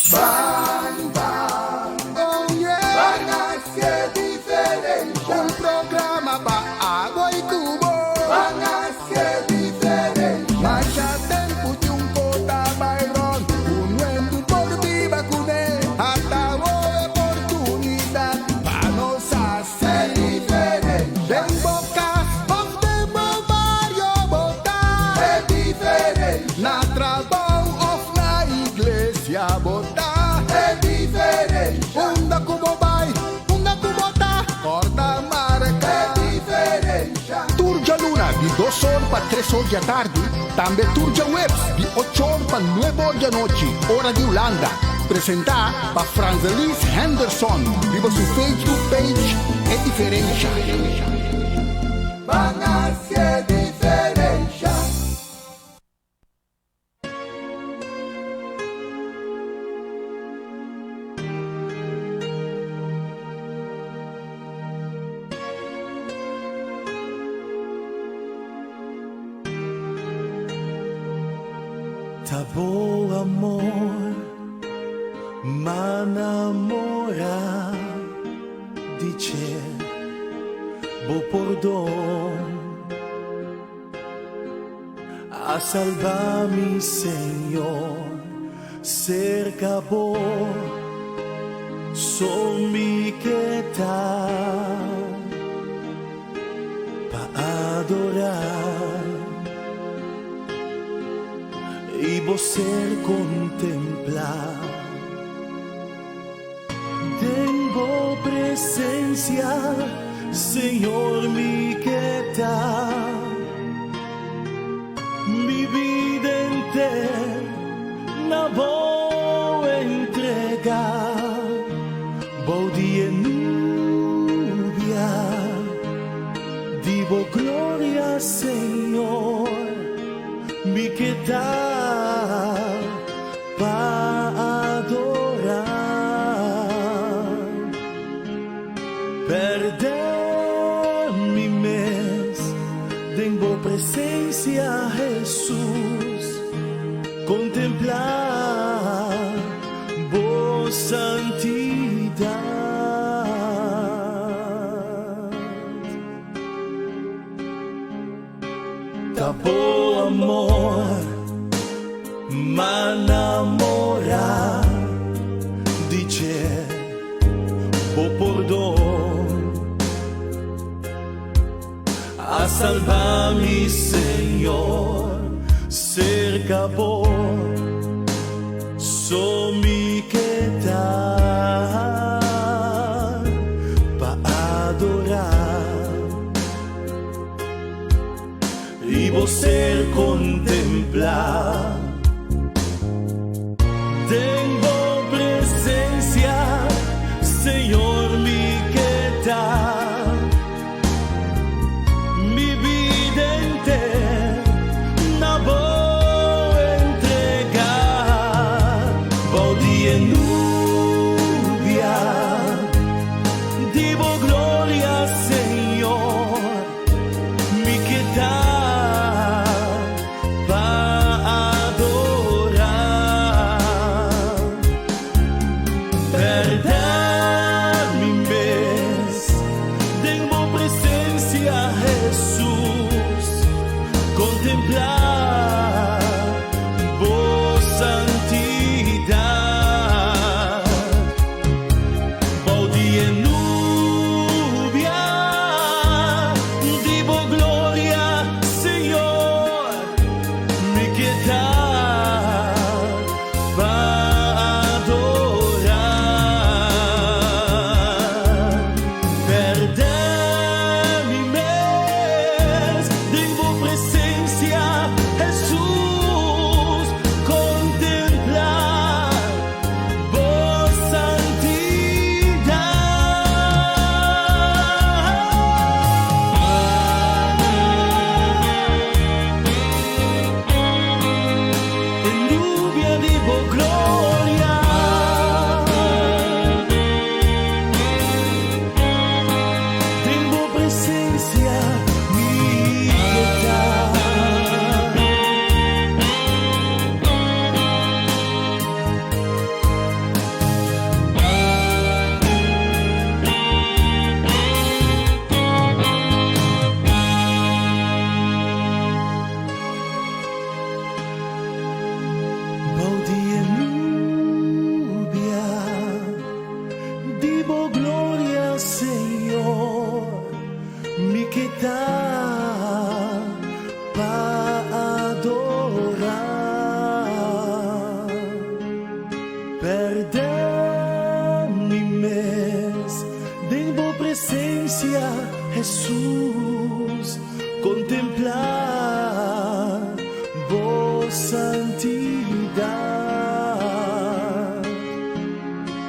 Ban ban, oh yeah. Ban hasi e diferensha. Un programa pa abo i ku bo. Ban hasi e diferensha. Masha tempu di un kota bai rònt. Un wendu por biba kuné. Ata bo e oportunidat pa nos hasi e diferensha. Den bo kas òf den bo bario bo ta e diferensha. Na trabou òf na iglesia bo ta e diferensha. Unda ku bo bai, unda ku bo ta, kòrda marka e diferensha. Tur djaluna di 2 or pa 3 or di atardi, tambe tur djaweps di 8 or pa 9 or di anochi, ora di Hulanda. Presentá pa Franzelis Henderson, riba su Facebook page E Diferensha. Ban hasi e diferensha. Ta bo amor, m'a namorá di dje, bo pordon a salba mi, Señor, serka bo, so mi ke ta pa adorá i bo ser kontemplá. Den bo presensia, Señor, mi ke ta. Mi bida henter na bo entregá. Bou di e nubia di bo gloria, Señor, mi ke ta pa adorá. Pèrdè mi mes den bo presensia, Hesus. Kontemplá bo santidat. Ta bo amor, m'a namorá di dje, bo pordon a salba mi, Señor, serka bo, so mi ke ta pa adorá i bo ser kontemplá. Den bo presensia, Señor, mi ke ta. Mi bida henter na bo entregá. Bou di e nubia di bo gloria, Señor, mi ke ta pa. Pèrdè mi mes den bo presensia, Hesus, kontemplá bo santidat.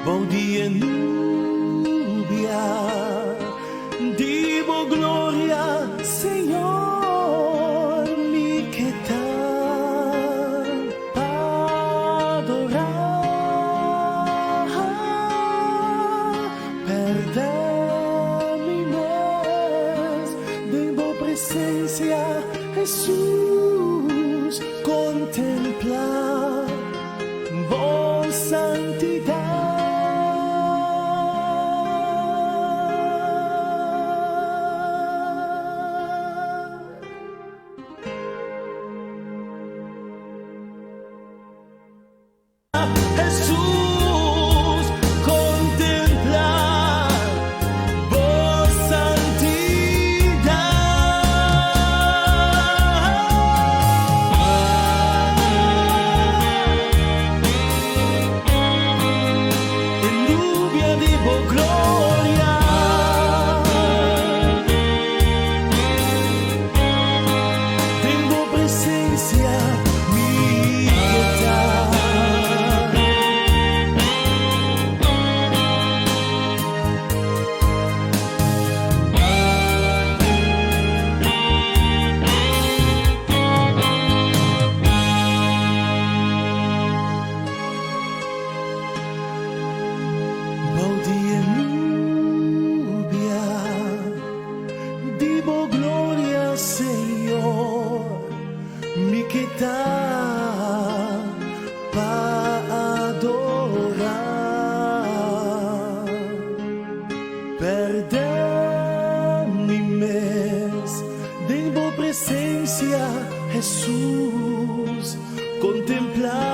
Bou di e nubia di bo gloria, Señor, mi ke ta. Pa adorá, pèrdè mi mes den bo presensia, Hesus, kontemplá bo santidat. Hesus, kontemplá bo santidat. E nubia di bo gloria. Den bo presencia mi ke ta. Bou di e nubia. Di bo gloria, Señor, mi ke ta pa adorá. Pèrdè mi mes den bo presensia, Hesus, kontemplá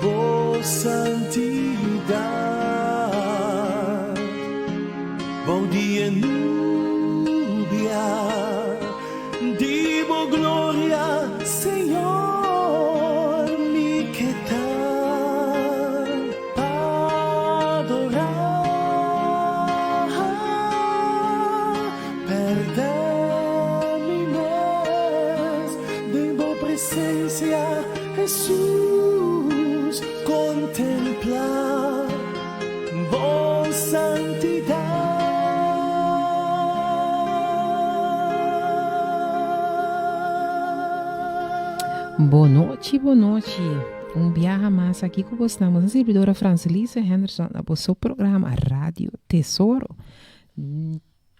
bo santidat. Bou di e nubia di bo gloria, Señor, mi ke ta pa adorá. Pèrdè mi mes den bo presensia, Hesus, kontemplá. Bo santidat. Bo nochi, bo nochi. Un biaha mas aki ku bos na sirbidora Francelise Henderson na boso programa Radio Tesoro.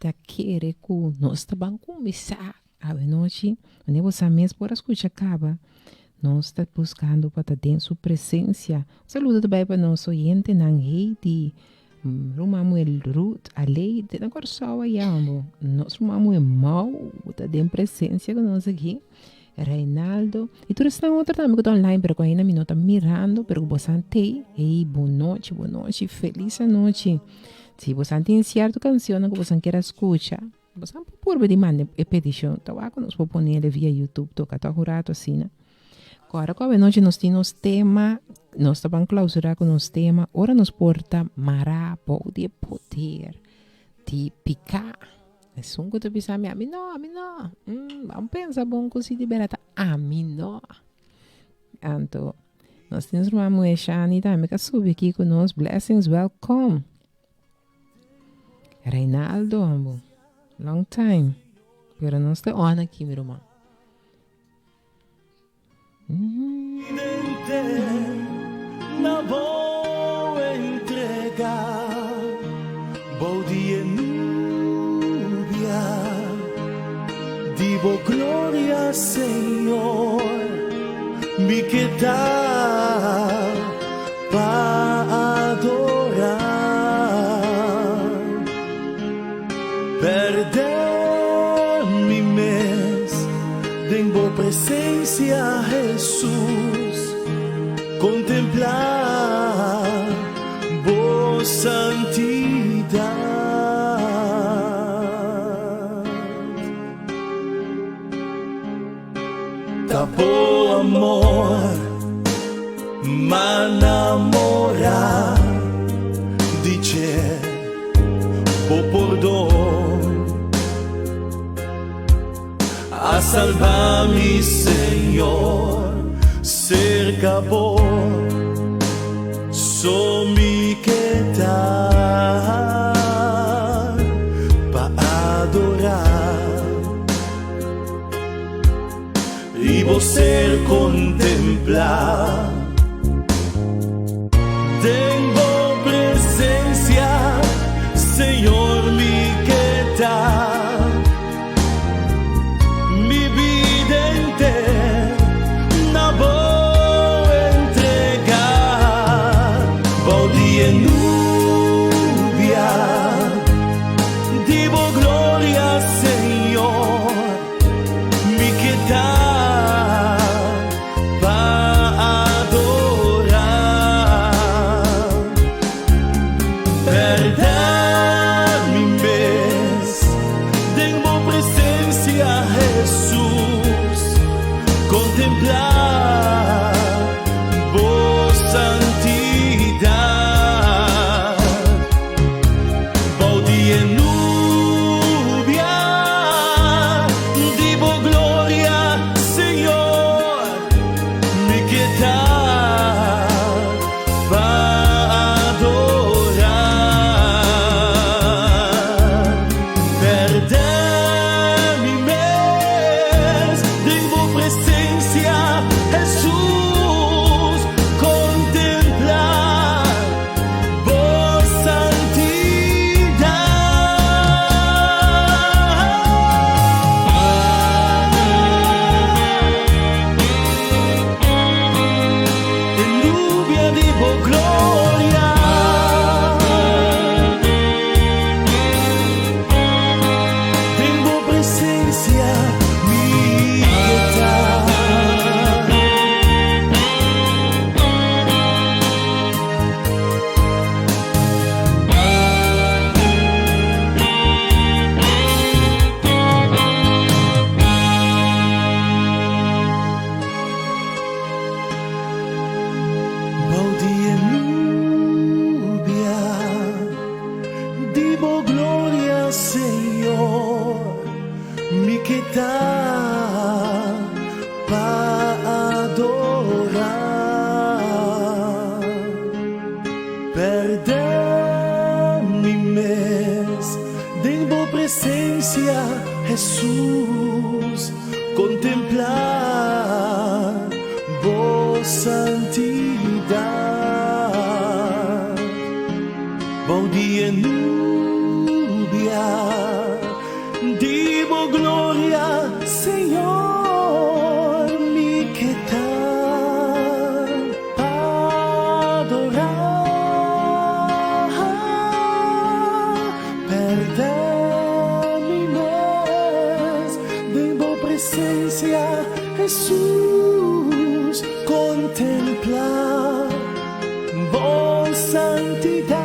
Ta kere ku nos ta ban kuminsá Awenochi, wanneer bo sa mes por a skucha kaba, nos ta buskando pa ta den su presensia. Un saludo ta bai pa nos oyentenan Heidi, ruman muhé Ruth, Alei, te na Kòrsou ayá bo. Nos ruman muhé Mau ta den presensia ku nos aki, Reinaldo, i tur esnan otro tambe ku ta online pero ku ainda mi no ta mirando pero ku bo san tei. Ey, bonochi, bonochi, felis anochi. Si bo san tin sierto kansionnan ku bo san kier a skucha, Boso a purba di manda e peticion, ta wak nos por ponele via YouTube toca tok un rato asina. Kora ku awenochi nos tin nos tema, nos ta ban clausura ku nos tema, ora nos por ta mará bou di e poder di piká. Esun ku ta bisa mi, ami no, ami no. Ban pensa bon ku si di bera ta ami no. Anto, nos tin nos ruman muhé Shani tambe ka subi aki ku nos. Blessings, welcome. Reinaldo ambo. Long time. Pero nos te on aki, mi ruman. Na bo entrega bou di e nubia di bo gloria, Señor, mi ke ta. Pa adorá. Pèrdè mi mes den bo presensia, Hesus, kontemplá bo santidat. Ta bo amor. salba mi, Señor, serka Bo so mi ke ta pa adorá i Bo ser kontemplá. Den Bo presencia, Señor, mi ke ta. Mi bida enter na Bo entrega. Bou di e nubia di Bo gloria, Señor, mi ke ta pa adorá. Pèrdè mi mes den Bo presensia, Hesus, kontemplá Bo santidat. Bou di e nubia di Bo gloria, Señor, mi ke ta pa adorá. Pèrdè mi mes den Bo presensia, Hesus, kontemplá Bo santidat. E nubia di Bo gloria. Den Bo presensia mi ke ta. Bou di e nubia di Bo gloria, Señor, mi ke ta pa adorá. Pèrdè mi mes den Bo presensia, Hesus, kontemplá Bo santidat. Bou di e nubia di Bo gloria, Señor, mi ke ta pa adorá. Pèrdè mi mes den Bo presensia, Hesus, kontemplá Bo santidat.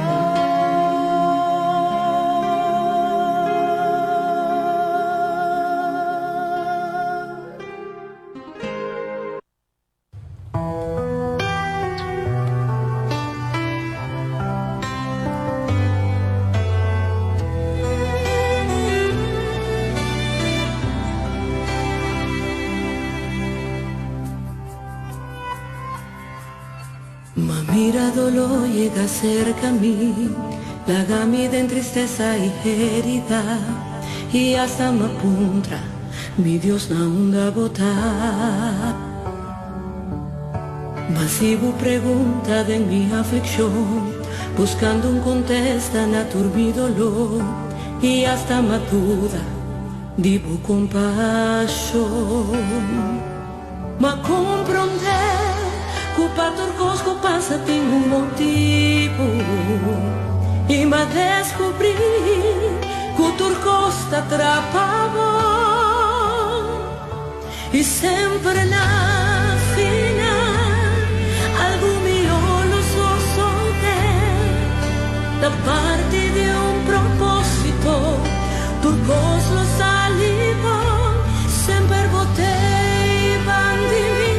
M'a mira doló yega serka mi, laga mi den tristesa i herida, i asta m'a puntra, Mi Dios na unda bo ta? Ma si bo pregunta den mi aflikshon, buskando un kontesta na tur mi doló, i asta m'a duda di bo kompashon. M'a komprondé ku pa tur kos ku pasa tin un motibu i m'a deskubrí ku tur kos ta trapa bo i semper na final algu mihó lo sosodé. Ta parti di un propósito, tur kos lo sali bon. Semper bo t'ei bandi mi,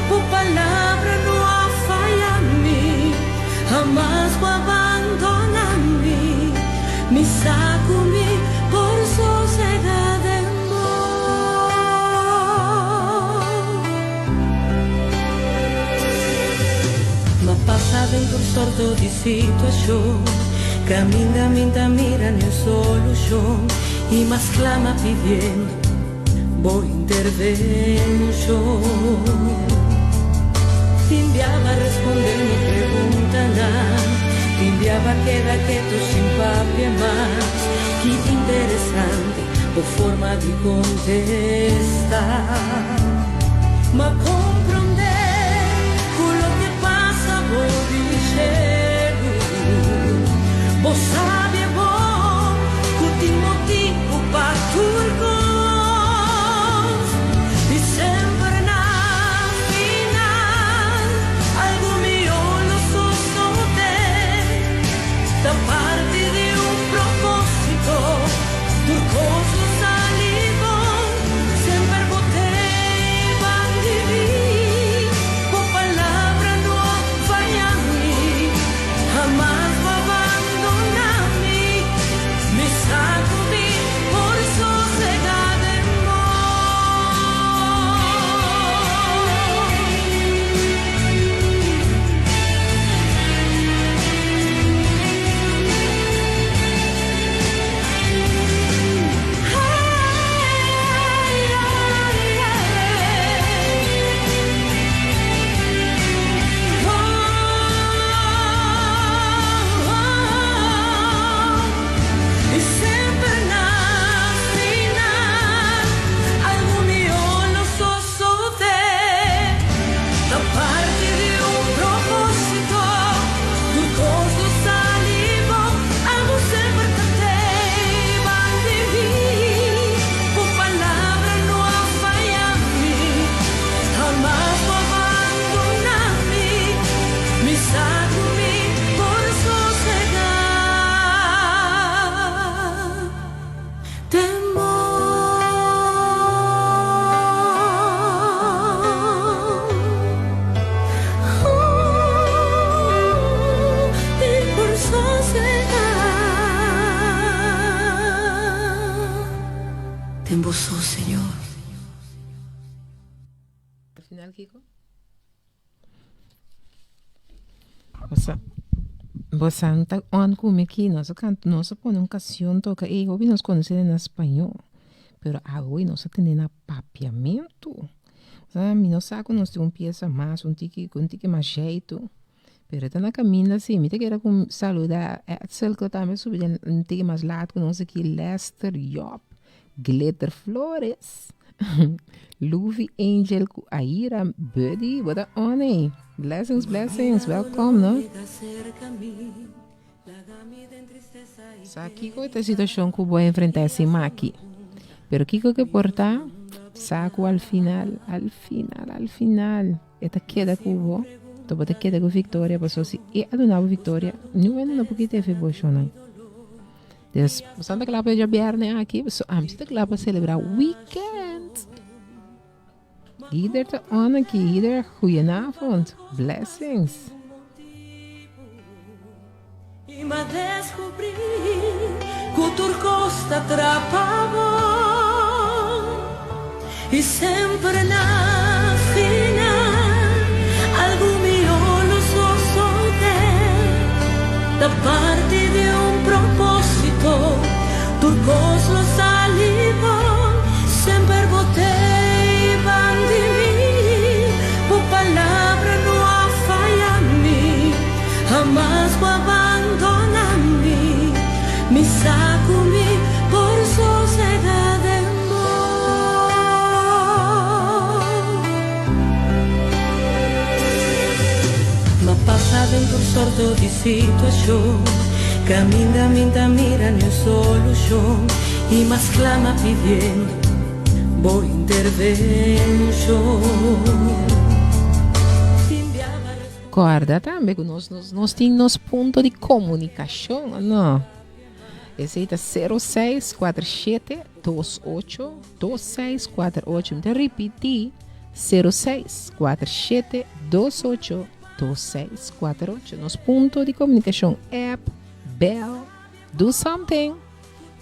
bo palabra no a faya mi, hamas bo a bandona mi, mi sa ku mi por sosega den bo. pasa den tur sorto di situashon Kaminda mi ta mira niun solushon I mas klama pidiendo bo intervenshon Tin biaba responde mi preguntanan Tin biaba keda ketu sin papia mas Ki interesante bo forma di kontesta Ma komprondé ku loke pasa bo di shelu Bo sabi e bon ku tin motibu pa tur kos I semper na final algu mihó lo sosodé Ta parti di un propósito Tur kos lo sali bon Semper bo t'ei ban di mi Bo palabra no a faya mi Hamas bo a bandona mi Mi sa ku mi por sosega den bo. I semper na final algun mihó lo sosodé. Ta parti di un propósito, tur kos lo sali bon, abo semper ta tei ban di mi. Bo palabra no a faya mi, hamas bo a bandona mi. Mi sa ku mi por sosegá. Den bo so, Señor. Final Kiko? Bosa bosa ta on ku mi aki nos a kanta nos a pone un kansion toka ey hopi nos konosé na spañó pero awe nos a tende na papiamentu osea mi no sa ku nos tin un piesa mas un tiki un tiki mas zjeitu pero e ta na kaminda si mi ta kere ku saluda Edsel ku tambe a subi den un tiki mas laat ku nos aki Lester Job Glitter Flores Luvi Angel ku Aira Buddy bo ta on ey blessings blessings welkom no. Sa kiko e ta situacion ku bo a enfrenta e sima aki pero kiko ke por ta sa ku al final al final al final e ta keda ku bo to bo ta keda ku victoria paso si e a duna bo victoria niun hende no por kita efe bo shonnan. Dus, boso ta kla pa e djabièrnè aki? Boso ami si ta kla pa selebrá weekend. Ieder ta on aki. Ieder, goedenavond. Blessings. I m'a deskubrí ku tur kos ta trapa bo I semper na final algu mihó lo sosodé Ta parti di un propósito Tur kos lo sali bon Semper bo t'ei ban di mi Bo palabra no a faya mi Hamas bo a bandona mi Mi sa ku mi por sosega den bo. M'a pasa den tur sorto di situashon Kaminda mi ta mira niun solushon I m'a sklama pidiendo bo intervenshon. Kòrda tambe ku nos nos tin nos punto di komunikashon, o no? Esei ta 06 47 28 26 48. Mi ta ripití, 06 47 28 26 48. Nos punto di komunikashon, app, bel, do something.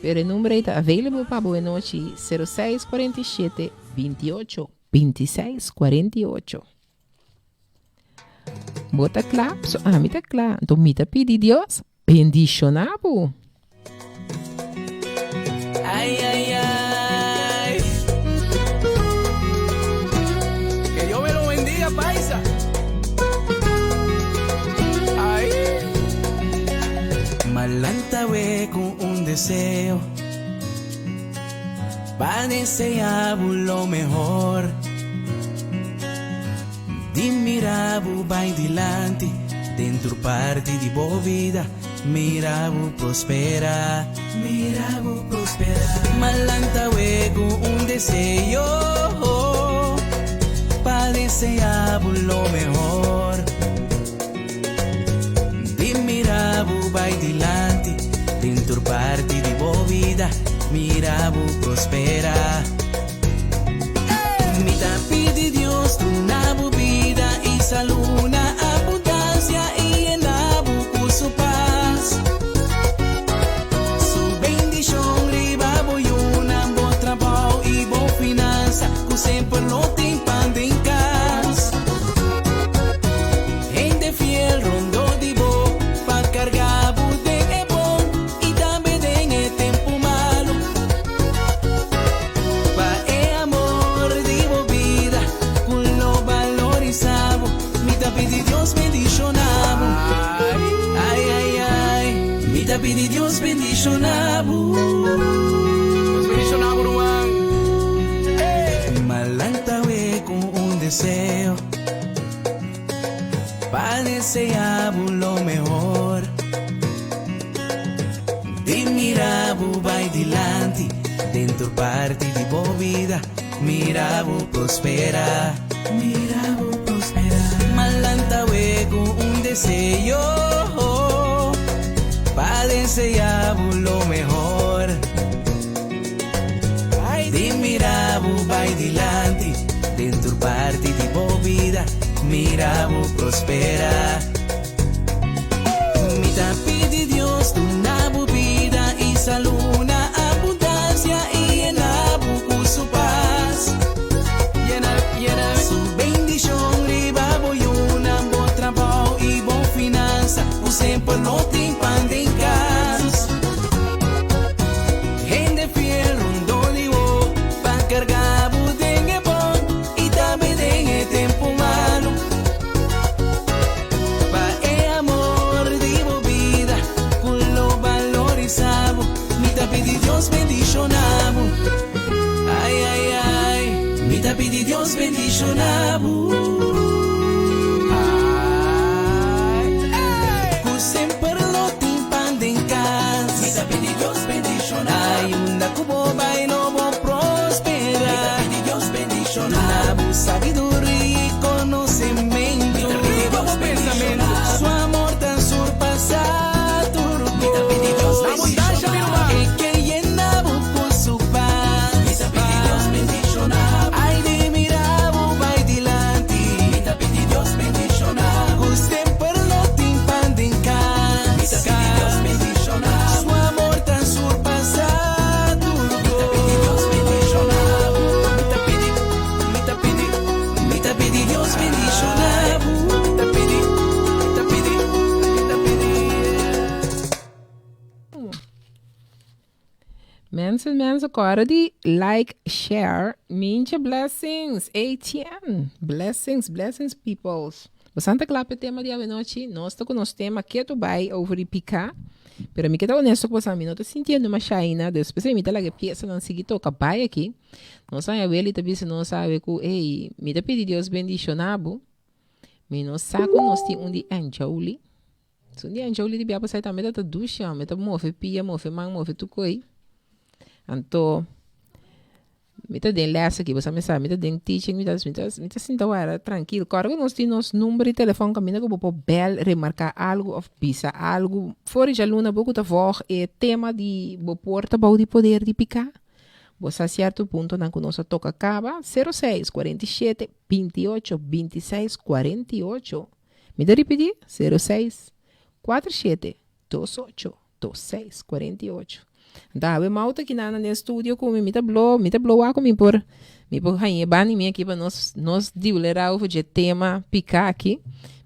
Pero e number ei ta available pa bo e nochi, 06 47 28 26 48. Bo ta kla? So ami ta kla. Anto mi ta pidi Dios bendishoná bo. Ay, ay, ay. Que Dios me lo bendiga, paisa. Ay. Malanta we con un deseo. Pa deseá bo lo mehor. Di mira bo bai dilanti den tur parti di bo vida. Mira bo prospera, mira bo prospera. Malanta we cu un deseo pa desea bo lo mehor. Di mira bo bai dilanti den tur parti di bo vida. Mira bo prospera. Mi ta pidi Dios duna bo bida y salud na abundancia y yena bo cu su paz. Su bendicion riba bo yunan, bo trabao y bo finanza, cu semper lo tin pan den cas. Hende fiel rondo di bo pa carga bo den e bon y tambe den e tempo malo. Pa e amor di bo bida cu lo balorisa bo, mi ta pidi Dios bendiciona bo. Ay, ay, ay, mi ta pidi Dios bendiciona bo. Dios bendiciona bo, ruman. Malanta we cu un deseo pa desea bo lo mehor. Di mira bo bai dilanti den tur parti di bo bida. Mira bo prospera, mira bo prospera. Malanta we cu un deseo pa desea bo lo mehor. Di mira bo bai dilanti den tur parti di bo bida. Mira bo prospera. Mi ta pidi Dios duna bo bida y salud na abundancia y yena bo cu su paz. Yena, yena. Su bendicion riba bo yunan, bo trabao y bo finanza, cu semper lo tin pan den cas. Hende fiel rondo di bo pa carga bo den e bon y tambe den e tempo malo. Pa e amor di bo bida cu lo balorisa bo, mi ta pidi Dios bendiciona bo. Ay, ay, ay, mi ta pidi Dios bendiciona bo. Cu semper lo tin pan den cas. Mi ta pidi Dios bendiciona. Ay, unda cu bo bai lo bo prospera. Mi ta pidi Dios bendiciona. Duna bo sabiduria y conocimento. Mi ta pidi Dios pensamento. Su amor ta surpasa tur Mi ta pidi Dios La abundancia, mi ruman. E ke yena bo cu su paz. Mi ta pidi Dios bendiciona. Ay, di mira bo bai dilanti. Mi ta pidi Dios bendiciona. Cu semper lo tin pan den cas. Mi ta pidi Dios bendiciona. Su amor ta surpasa tur Mi ta pidi Dios bendiciona. Mi ta pidi, mi ta pidi, mi ta pidi Dios bendiciona. Mi ta pidi, mi ta pidi, mi ta pidi. Mensen, mensen, kòrda di like, share, Mintje blessings, Etienne, blessings, blessings peoples. Boso ta kla pa e tema di anochi? Nos ta ku nos tema ketu bai over di piká. Pero mi ke ta honesto ku boso, mi no ta sintiendo masha ainda, despues mi ta laga e piesanan sigui toka bai aki. Nos a weli ta bisa nos sabe ku, hey, mi ta pidi Dios bendishoná bo. Mi no sa ku nos tin un di Anjoli. Su di Anjoli di bia pasai tambe ta ta dushi, mi ta move pia, move man, move tur koi. Anto, mi ta den les aki, boso a mesa, mi ta den teaching, mi ta, mi ta, mi ta sinta wara trankil. Kòrda ku nos tin nos number di telefòn kaminda ku bo por bèl, remarká algu òf bisa algu. For di djaluna bo ku ta vòg e tema di bo por ta bou di poder di piká. Bo sa sierto puntonan ku nos a toka kaba, 06 47 28 26 48. Mi ta ripití, 06 47 28 26 48. Anto awe Mau ta kinan den studio ku mi, mi ta blo, mi ta blo wak ku mi por, mi por haña e banda di mi aki pa nos, nos diulerá over dje tema piká aki.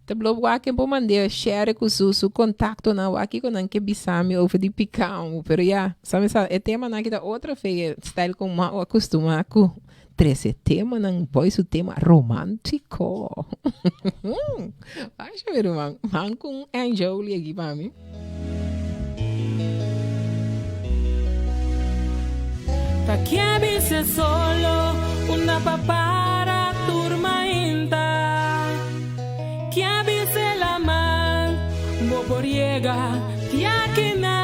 Ta blo wak ken por mand'é share ku su su kontaktonan wak kiko nan ke bisa mi over di pikambu. Pero ya, sa mi sa e temanan aki ta otro fe style ku mi a kustumá ku trese temanan boy su tema romántico. Basha mi ruman, man ku un Anjoli aki pa mi. Ta kia bise solo una papara turmainta Kia bise la man bo por yega tiakina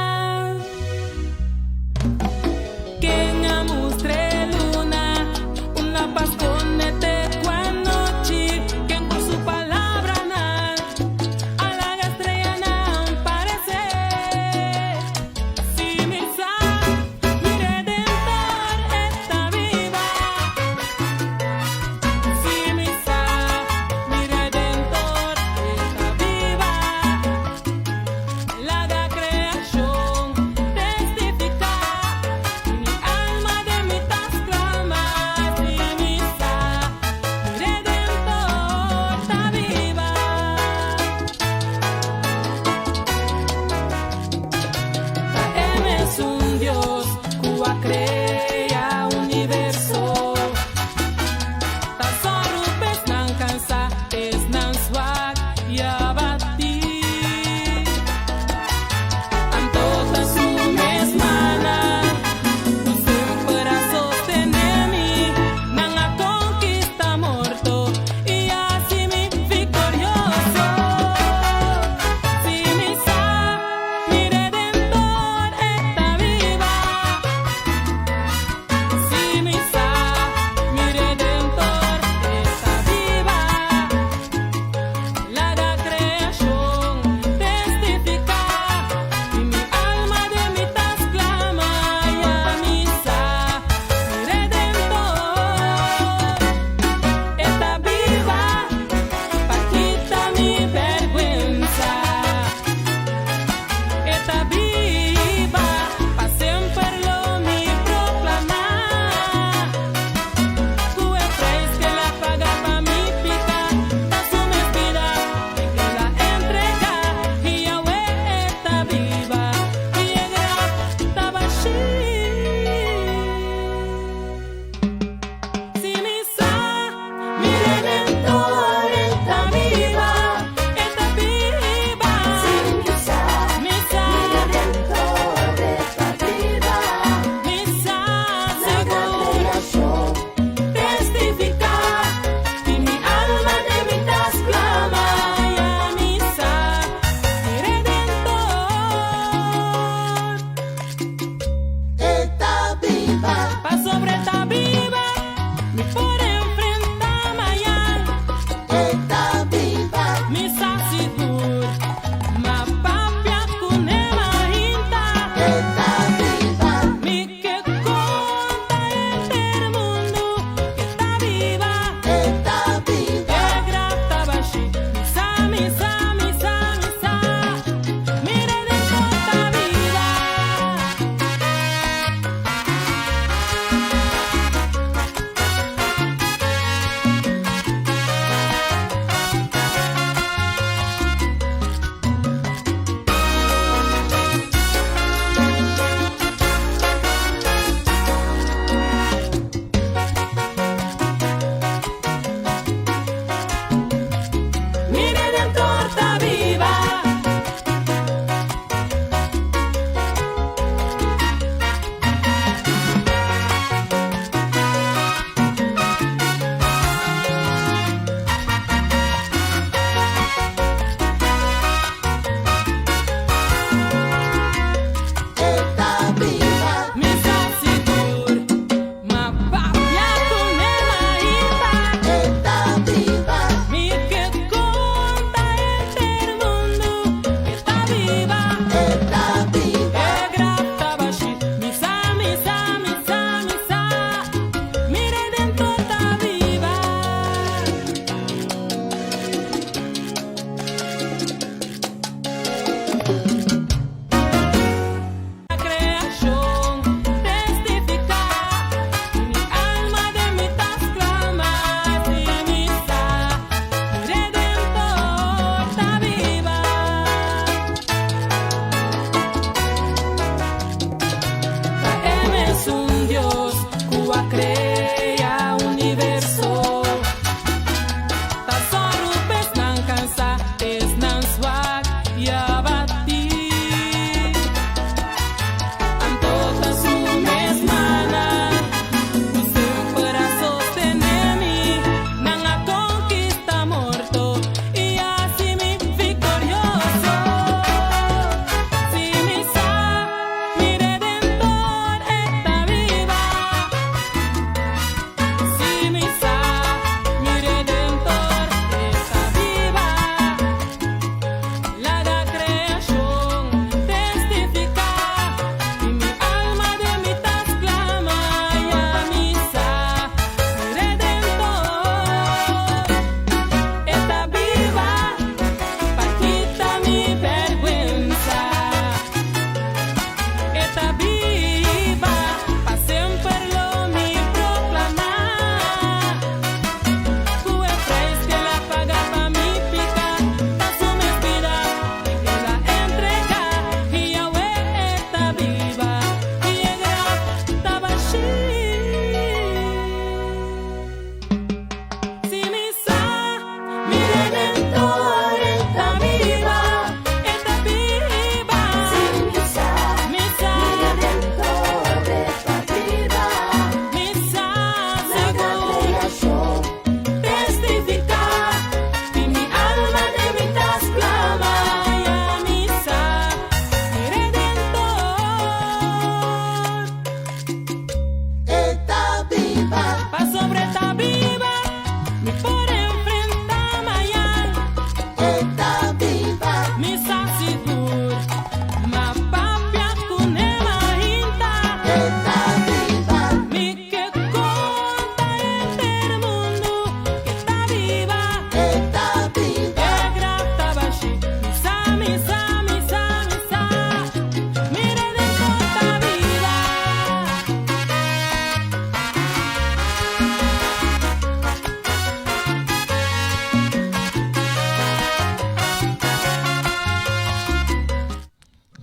Ken a mustre luna una pas conete cuanochi Ken con su palabra nan a laga estrellanan parece Si mi sa mi Redentor esta viva Si mi sa mi Redentor esta viva Laga creacion.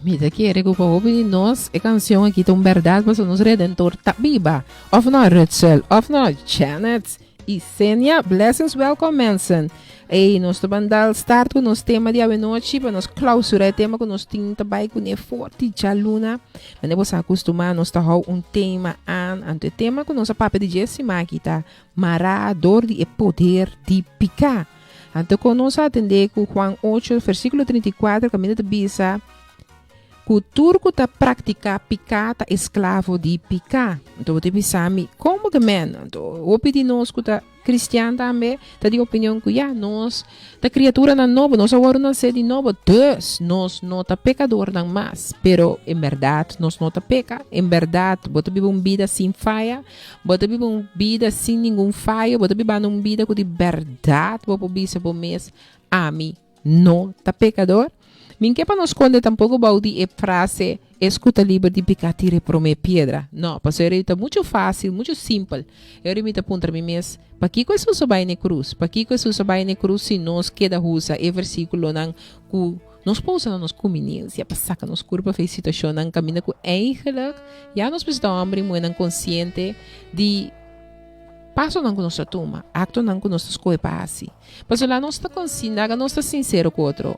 Mi ta kere ku pa hopi di nos e kanshon aki ta un bèrdat pasobra nos Redentor ta biba. Òf no, Rutzel? Òf no, Janet i Senia? Blessings, welkom mensen. Ey, nos ta ban dal start ku nos tema di awenochi pa nos klausura e tema ku nos tin ta bai kuné forti djaluna. Manera bo sa akustumá nos ta hou un tema aan. Anto e tema ku nos a papia di dje siman aki ta Mará dor di e poder di piká. Anto kon nos a atendé ku Juan 8, versíkulo 34, kaminda ta bisa ku tur ku ta praktiká piká ta esklavo di piká. Anto bo ta bisa mi, kon bo ke men? Anto hopi di nos ku ta kristian tambe ta di opinion ku ya, nos ta kriaturanan nobo, nos a wòrdu nasé di nobo, dus nos no ta pekadornan mas. Pero en bèrdat nos no ta peka? En bèrdat bo ta biba un bida sin faya? Bo ta biba un bida sin ningun fayo, bo ta bibando un bida ku di bèrdat bo por bisa bo mes, Ami no ta pekador. Mi ke pa nos skonde tampoko bou di e frase, Es ku ta liber di piká tira e promé piedra. No, pasobra e ta muchu fásil, muchu simpel. E ora mi ta puntra mi mes, Pakiko Hesus a bai na e krus? Pakiko Hesus a bai na e krus si nos keda usa e versíkulonan ku Nos por usa na nos kuminiensia pa saka nos kurpa for e situashonnan kaminda ku eigenlik ya nos mester ta hòmber i muhénan konsiente di pasonan ku nos ta tuma, aktonan ku nos ta skohe pa hasi. Pasobra nos ta konsi, laga nos ta sinsero ku otro,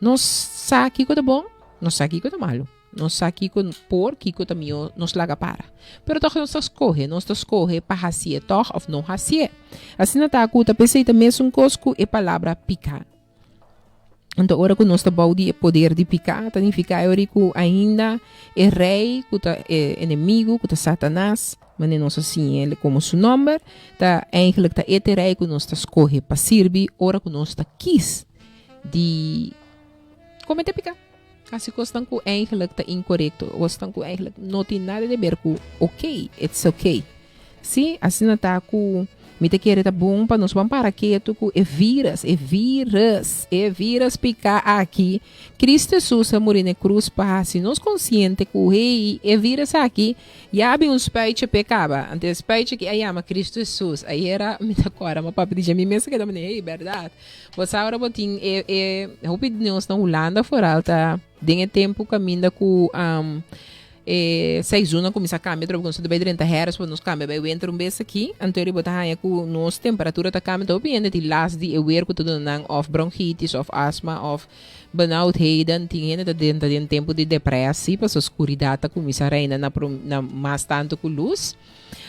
nos sa kiko ta bon, nos sa kiko ta malu. Nos sa kiko por, kiko ta mihó nos laga para. Pero tòg nos ta skohe, nos ta skohe pa hasié tòg òf no hasié. Asina ta ku ta p'esei ta mesun kos ku e palabra piká. Anto ora ku nos ta bou di e poder di piká, ta nifiká e ora ku ainda e rei ku ta e enemigu, ku ta Satanas, manera nos a siña el komo su nòmber, ta eigentlik ta e te rei ku nos ta skohe pa sirbi ora ku nos ta kis di kometé piká, hasi kosnan ku eigentlik ta inkorekto, kosnan ku eigentlik no tin nada di ber ku oké, it's oké. Sí, asina ta ku mi ta kere ta bon pa nos ban para ketu ku e vírus, e vírus, e vírus piká aki. Cristo Hesus a muri na e krus pa hasi nos konsiente ku, hey, e vírus aki ya a bin un spuitje p'e kaba. Anto e spuitje aki a yama Cristo Hesus. Ayera mi ta kòrda mi papia di dje, mi mes a keda manera, hey, bèrdat. Bo sa ora bo tin e, e, hopi di nos na Hulanda foral ta den e tempu kaminda ku. E seizoennan kuminsá kambia trobe ku nos ta bai drenta herfst pa nos kambia bai winter un bes aki. Anto riba ta haña ku nos temperatura ta kambia. Hopi hende tin last di e weer ku ta duna nan òf bronchitis òf asma òf benauwdheden. Tin hende ta drenta den tempu di depressie pasobra skuridat ta kuminsá reina na na mas tantu ku lus.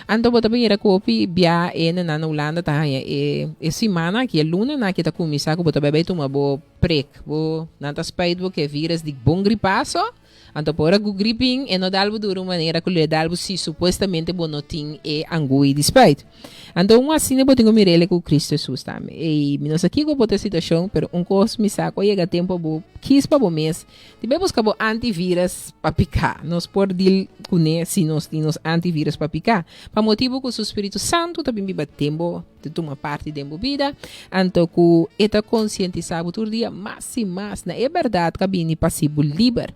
Anto bo ta mira ku hopi bia hendenan na Hulanda ta haña e e simannan aki e lunanan aki ta kuminsá ku bo ta bai bai tuma bo prik bo nan ta spuit bo ku e virus di bon gripaso. Anto por ora ku gripin e no dal bo duru manera ku lo e dal bo si supuestamente bo no tin e angui di spuit. Anto un asina bo tin ku mir'el ku Cristo Jesus tambe. Ey, mi no sa kiko por ta e situacion, pero un kos mi sa ku a yega tempo bo kis pa bo mes di bai buska bo antivirus pa piká. Nos por deal kuné si nos tin nos antivirus pa piká. Pa motibu ku su Spiritu Santu ta bin biba den bo, ta tuma parti den bo bida, anto ku e ta konsientisá bo tur dia mas i mas na e bèrdat ku a bini pa hasi bo liber.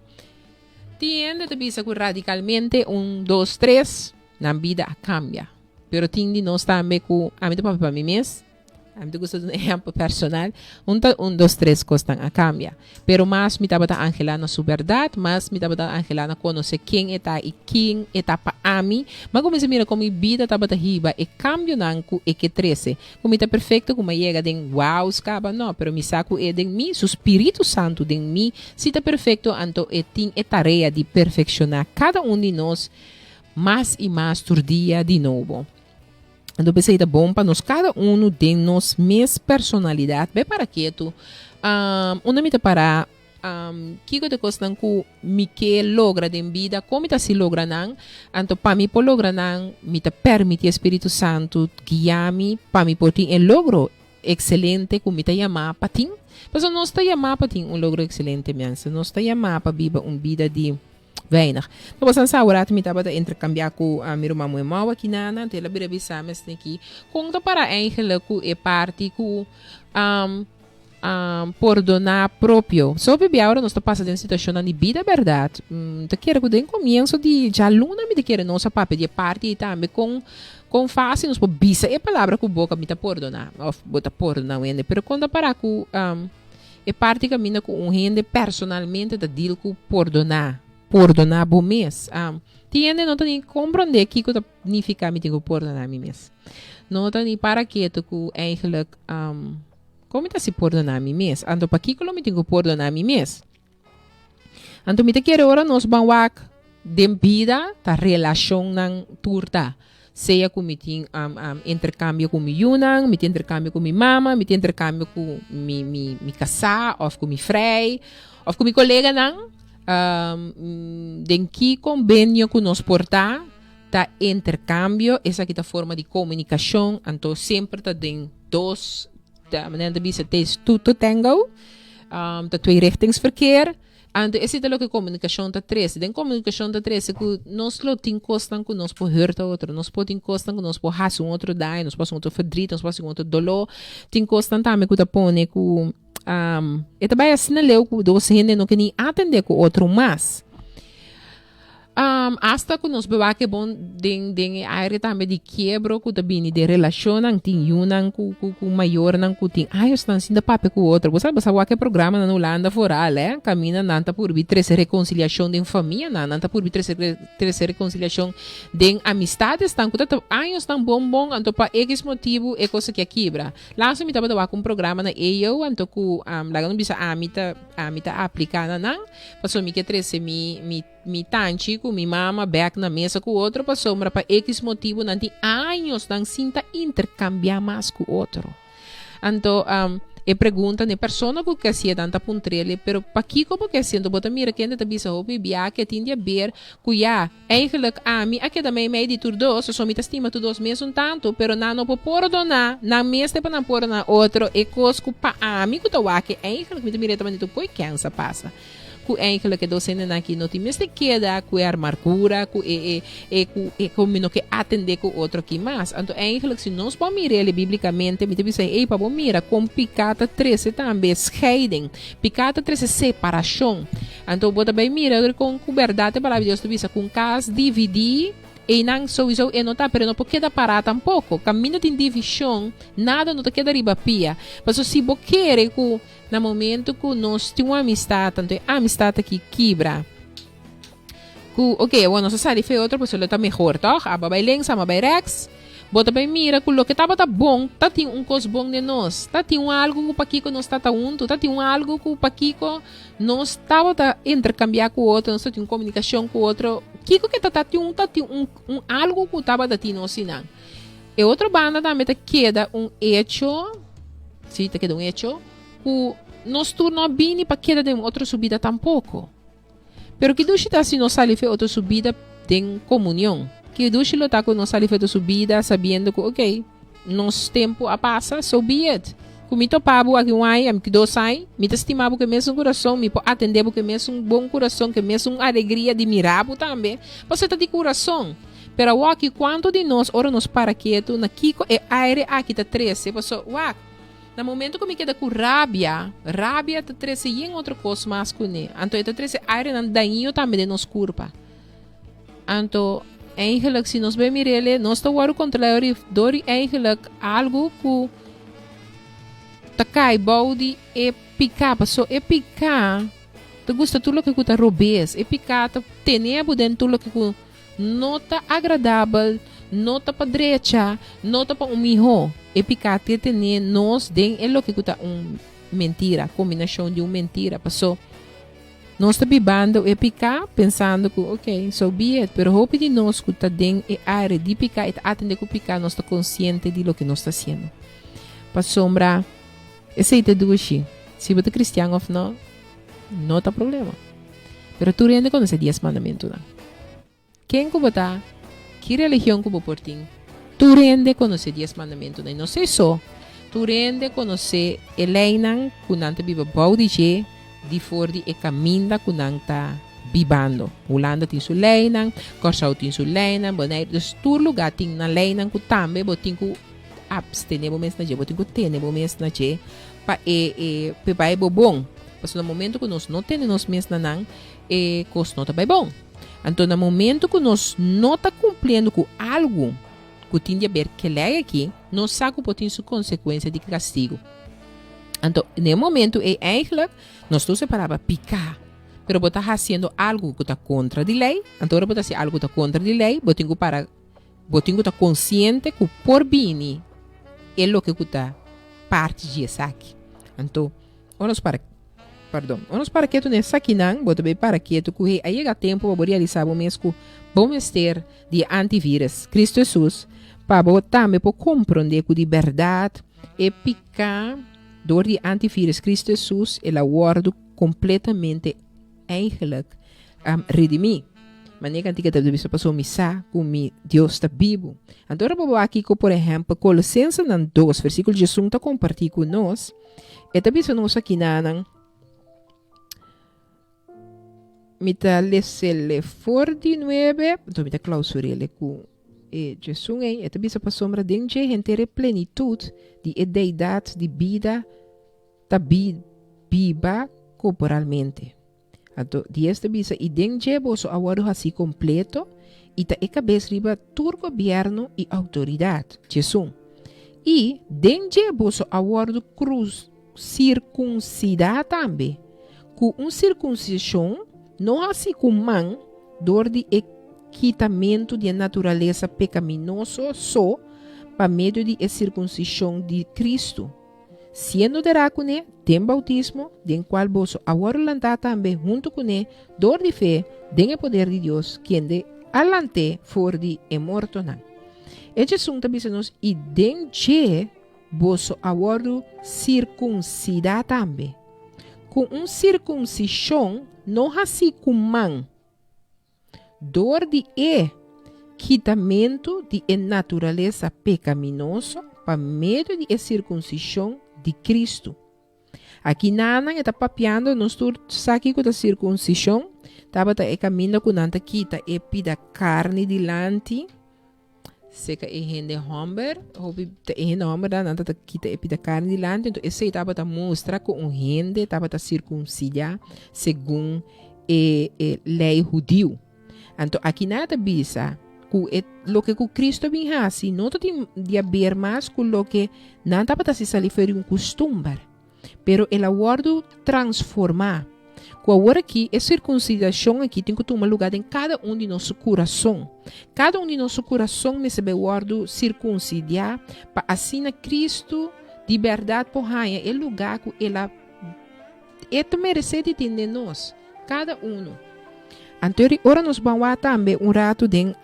Tin hende ta bisa ku radikalmente un, dos, tres, nan bida a kambia. Pero tin di nos tambe ku, ami ta papia pa mi mes, Ami ta gusta duna ehempel personal. Un ta un, dos, tres kosnan a kambia. Pero mas mi tabata anhelá na su bèrdat, mas mi tabata anhelá na konosé ken e ta i ken e ta pa ami. Mi a kuminsá mira kon mi bida tabata hiba e kambionan ku e ke trese. Ku mi ta perfekto ku mi a yega den waus kaba? No, pero mi sa ku e den mi, su spiritu santu den mi, si ta perfekto, anto e tin e tarea di perfekshoná kada un di nos mas i mas tur dia di nobo. Anto p'esei ta bon pa nos kada unu den nos mes personalidat bai para ketu. Unda mi ta pará? Kiko ta e kosnan ku mi ke logra den bida? Kon mi ta hasi logra nan? Anto pa mi por logra nan, mi ta permití e Spiritu Santu guia mi pa mi por tin e logro ekselente ku mi ta yamá pa tin? Pasobra nos ta yamá pa tin un logro ekselente, mi ansa. Nos ta yamá pa biba un bida di. Weinig. Ta bosan sa ora mi tabata intercambia cu mi ruman muhe Mawa kinana, anto el a bira bisa mi asina ki, con ta para eigenlijk cu e parti cu pordona propio. So hopi bia ora nos ta pasa den situacionnan di bida berdad, mi ta kere cu den comienso di djaluna mi ta kere nos a papia di e parti ei tambe con con facil nos por bisa e palabra cu boca mi ta pordona of bo ta pordona un hende, pero con ta para cu. E parti kaminda ku un hende personalmente ta deal ku pordoná, pordoná bo mes. Um, tin hende no ta ni komprondé kiko ta nifiká mi tin ku pordoná mi mes. No ta ni para ketu ku eigenlijk, um, kon mi ta hasi pordoná mi mes? Anto pakiko lo mi tin ku pordoná mi mes? Anto mi ta kere ora nos ban wak den bida ta relashonnan tur ta. Sea ku mi tin interkambio ku mi yunan, mi tin interkambio ku mi mama, mi tin interkambio ku mi mi mi kasá òf ku mi frei òf ku mi koleganan. Den ki kombenio ku nos por ta, ta interkambio, esaki ta forma di komunikashon, anto semper ta den dos Ta manera ta bisa te is two to tango, um, ta tweerichtingsverkeer. Anto esei ta loke komunikashon ta trese. Den komunikashon ta trese ku nos lo tin kosnan ku nos por hurta otro, nos por tin kosnan ku nos por hasi un otro daño, nos por hasi un otro verdriet, nos por hasi un otro doló. Tin kosnan tambe ku ta pone ku um, e ta bai asina leu ku dos hende no ke ni atende ku otro mas. Um, hasta ku nos bewak e bon den den e aire tambe di kiebro ku ta bini den relashonnan, tin yunan ku ku ku mayornan ku tin añosnan sin ta papia ku otro. Bo sa bo sa wak e programanan na Hulanda foral eh, kaminda nan ta purbi trese rekonsiliashon den famianan, nan ta purbi trese trese rekonsiliashon den amistadesnan ku ta ta añosnan bon bon anto pa ekis motibu e kos aki a kibra. Laatst mi tabata wak un programa na EO anto ku laga nos bisa ami ta ami ta aplika na nan. Pasobra mi ke trese mi mi mi tanchi ku mi mama bèk na mesa ku otro pasobra pa ekis motibu nan tin años nan sin ta interkambiá mas ku otro. Anto e pregunta na e persona ku ke hasié nan ta puntr'el pero pakiko bo ke hasié? Anto bo ta mira kende ta bisa hopi bia ke tin di aber ku ya Eigenlijk ami a keda meimei di tur dos, pasobra mi ta stima tur dos mesun tantu, pero nan no por pordoná nan mes te pa nan pordoná otro e kos ku pa ami ku ta wak e eigenlijk mi ta mira e ta manera tur koi kensa pasa ku eigenlijk e dos hendenan aki no tin mester keda ku e armargura ku e e e ku e ku mi no ke atendé ku otro aki mas. Anto eigenlijk si nos por mira el biblikamente mi ta bisa ey pa bo mira kon piká ta trese tambe scheiding, piká ta trese separashon. Anto bo ta bay mira kon ku bèrdat e Palabra di Dios ta bisa ku un kas dividí, einan souiso e no ta, pero e no por keda pará tampoko. Kaminda tin divishon, nada no ta keda riba pia. Pasobra si bo kere ku na momento ku nos tin un amistat, anto e amistat aki kibra, ku oke, awor nos a sali fe otro, pasobra lo ta mehor, tòg? Abo a bay links, amo a bay rèks. Bo ta bay mira ku loke tabata bon ta tin un kos bon den nos, ta tin un algu ku pakiko nos ta ta huntu, ta tin un algu ku pakiko nos tabata interkambiá ku otro, nos ta tin un komunikashon ku otro. Kiko ke ta ta tin un ta tin un un algu ku tabata tin nos sinan. E otro banda tambe ta keda un echo, si ta keda un echo, ku nos tur no a bini pa keda den otro su bida tampoko. Pero ki dushi ta si nos sali fe otro su bida den komunion. Ki dushi lo ta ku nos sali fe otro su bida sabiendo ku ok, nos tempu a pasa, so be it. Ku mi topa bo aki un ai, ami ki dos ai, mi ta stima bo ku e mesun kurason, mi por atende bo ku e mesun bon kurason, ku e mesun alegria di mira bo tambe, pasobra ta di kurason. Pero awoki kuantu di nos ora nos para ketu na kiko e aire aki ta trese, pasobra wak, Na momento ku mi keda ku rabia, rabia ta trese yen otro kos mas kuné. Anto e ta trese airenan dañino tambe den nos kurpa. Anto, eigenlijk si nos bai mir'el, nos ta wòrdu kontrolá dor di eigenlijk algu ku ta kai bou di e piká. Paso e piká ta gusta tur loke ku ta robes. E piká ta tene bo den tur loke ku No ta agradabel, no ta pa drecha, no ta pa un mihó. E piká te tene nos den e loke ku ta un mentira, kombinashon di un mentira. Pasó nos ta bibando e piká pensando ku ok, so be it. Pero hopi di nos ku ta den e área di piká i ta atendé ku piká, nos ta konsiente di loke nos ta hasiendo. Pasobra esei ta dushi. Si bo ta kristian òf no, No ta problema. Pero tur hende konosé Dies Mandamentunan. Ken ku bo ta, ki religion ku bo por tin, tur hende konosé Dies Mandamentunan. I no esei so, tur hende konosé e leinan ku nan ta biba bou di dje di for di e kaminda ku nan ta bibando. Hulanda tin su leinan, Kòrsou tin su leinan, Boneiru, dus tur lugá tin nan leinan ku tambe bo tin ku abstené bo mes na dje, bo tin ku tene bo mes na dje pa e e pa e bai bo bon. Pasobra na momento ku nos no tene nos mes na nan, e kos no ta bai bon. Anto na momento ku nos no ta kumpliendo ku algu ku tin di aber ke lei aki, nos sa ku por tin su konsekuensia di kastigu. Anto, na e momento ei eigenlijk nos tur separá pa piká. Pero bo ta hasiendo algu ku ta kontra di lei, anto ora bo ta hasi algu ku ta kontra di lei, bo tin ku para, bo tin ku ta konsiente ku por bini e loke ku ta parti di esaki. Anto, ora nos para, pardon, ora nos para ketu na esakinan, bo ta bay para ketu ku hey, a yega tempu pa bo realisá bo mes ku bo mester di e antivirus, Kristu Hesus, pa bo tambe por komprondé ku di bèrdat e piká dor di e antivirus Kristu Hesus el a wòrdu kompletamente eigenlijk redimí. Manera kantika ta bisa pasobra mi sa ku mi Dios ta bibu. Anto ora bo wak kiko por ehèmpel Kolosensenan dos versíkulo diesun ta kompartí ku nos, e ta bisa nos akinanan, Mi ta lesele for di nuebe, anto mi ta klausurele ku e djesun ei. E ta bisa pasobra den dje henter e plenitut di e deidat di bida ta biba korporalmente. Anto dies ta bisa, I den dje boso a wòrdu hasí kompleto, i ta e kabes riba tur gobièrnu i outoridat. Djesun. I den dje boso a wòrdu krus. Sirkunsidá tambe, ku un sirkunsishon no hasi ku man dor di e kitamentu di e naturalesa pekaminoso so pa medio di e sirkunsishon di Kristu, siendo derá kuné den boutismo, den kual boso a wòrdu lantá tambe huntu kuné dor di fe den e poder di Dios, kende a lant'é for di e mortonan. E djesun ta bisa nos, I den dje Boso a wòrdu sirkunsidá tambe, ku un sirkunsishon no hasí ku man, dor di e kitamentu di e naturalesa pekaminoso pa medio di e sirkunsishon di Kristu. Aki nanan e ta papiando, nos tur sa kiko ta sirkunsishon, tabata e kaminda ku nan ta kita e pida karni dilanti, Seka e hende homber, hopi ta e hende homber nan ta kita e pida carne dilanti, entonces esey tabata mustra cu un hende tabata circuncida segun e, e ley hudiu. Anto aki nan ta bisa cu e loke cu Cristo bin haci no ta tin di haber mas cu loke nan tabata haci sali for di un custumber. Pero el a wòrdu transformá. Ku awor aki e sirkunsidashon aki tin ku tuma lugá den kada un di nos su kurason. Kada un di nos su kurason mester bai wòrdu sirkunsidiá pa asina Kristu di bèrdat por haña e lugá ku el a e ta meresé di tin den nos, kada unu. Anto ora nos ban wak tambe un ratu den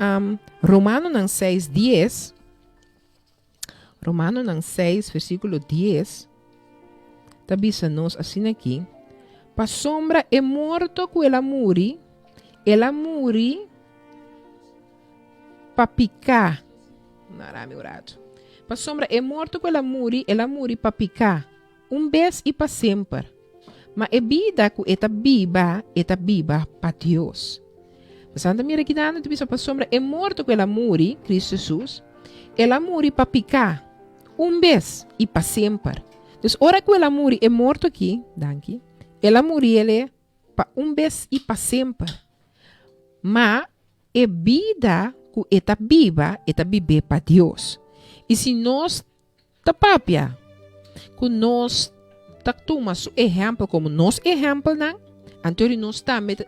Romanonan seis dies. Romanonan 6, versíkulo 10 ta bisa nos asina aki, Pasobra e morto ku el a muri, el a muri pa piká. Nara mi un ratu. Pasobra e morto ku el a muri, el a muri pa piká, un bes i pa semper. Ma e bida ku e ta biba, e ta biba pa Dios. Pasobra ta mira kinan ta bisa pasobra e morto ku el a muri, Kristu Hesus, el a muri pa piká, un bes i pa semper. Dus ora ku el a muri e morto aki, danki, el a muri el e pa un bes i pa semper. Ma e bida ku e ta biba, e ta bib'é pa Dios. I si nos Ta papia ku nos ta tuma su ehèmpel komo nos ehèmpelnan, anto di nos tambe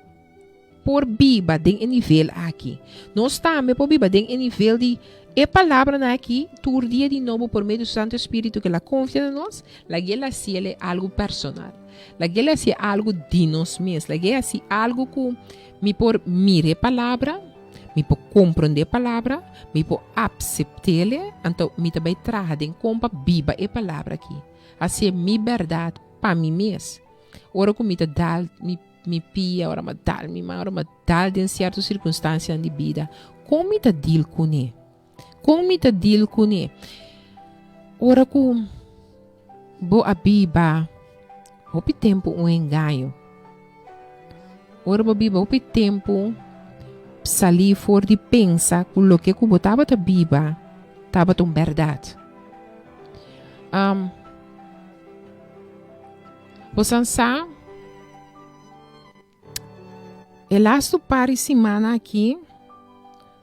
por biba den e nivel aki. Nos tambe por biba den e nivel di e palabranan aki tur dia di nobo por medio di su Santu Spiritu ku el a konfia na nos, lag'é el hasi el algu personal. Lag'é el hasi algu di nos mes. Lag'é hasi algu ku mi por mira e palabra. Mi por comprende e palabra, mi por aceptele, anto mi ta bay traha den con pa biba e palabra aki. Hacié mi berdad pa mi mes. Ora cu mi ta dal mi mi pia, ora mi a dal mi man, ora mi a dal den cierto circunstancianan di bida, con mi ta deal cune? Con mi ta deal cune? Ora cu bo a biba hopi tempo un engaño. Ora bo biba hopi tempo salí for di pensa ku loke ku bo tabata biba tabata un bèrdat. Um, bo san sa e lastu par di simana aki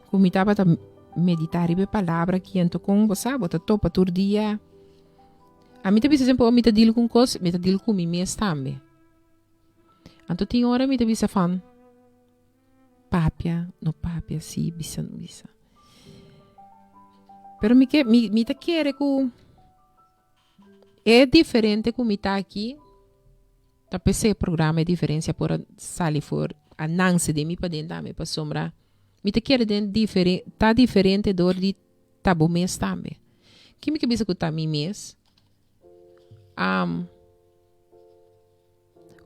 ku mi tabata meditá riba e palabra aki anto kon bo sa bo ta topa tur dia. Ami ta bisa semper ora mi ta deal ku un kos, mi ta deal ku mi mes tambe. Anto tin ora mi ta bisa van, papia, no papia, si, bisa, no bisa. Pero mi ke, mi, mi ta kere ku e diferente ku mi ta aki, ta p'esei e programa e diferencia por a sali for, a nanse den mi paden tambe, pasobra mi ta kere den diferen, ta diferente dor di Ta bo mes tambe. Ki mi ke bisa ku ta mi mes? Um,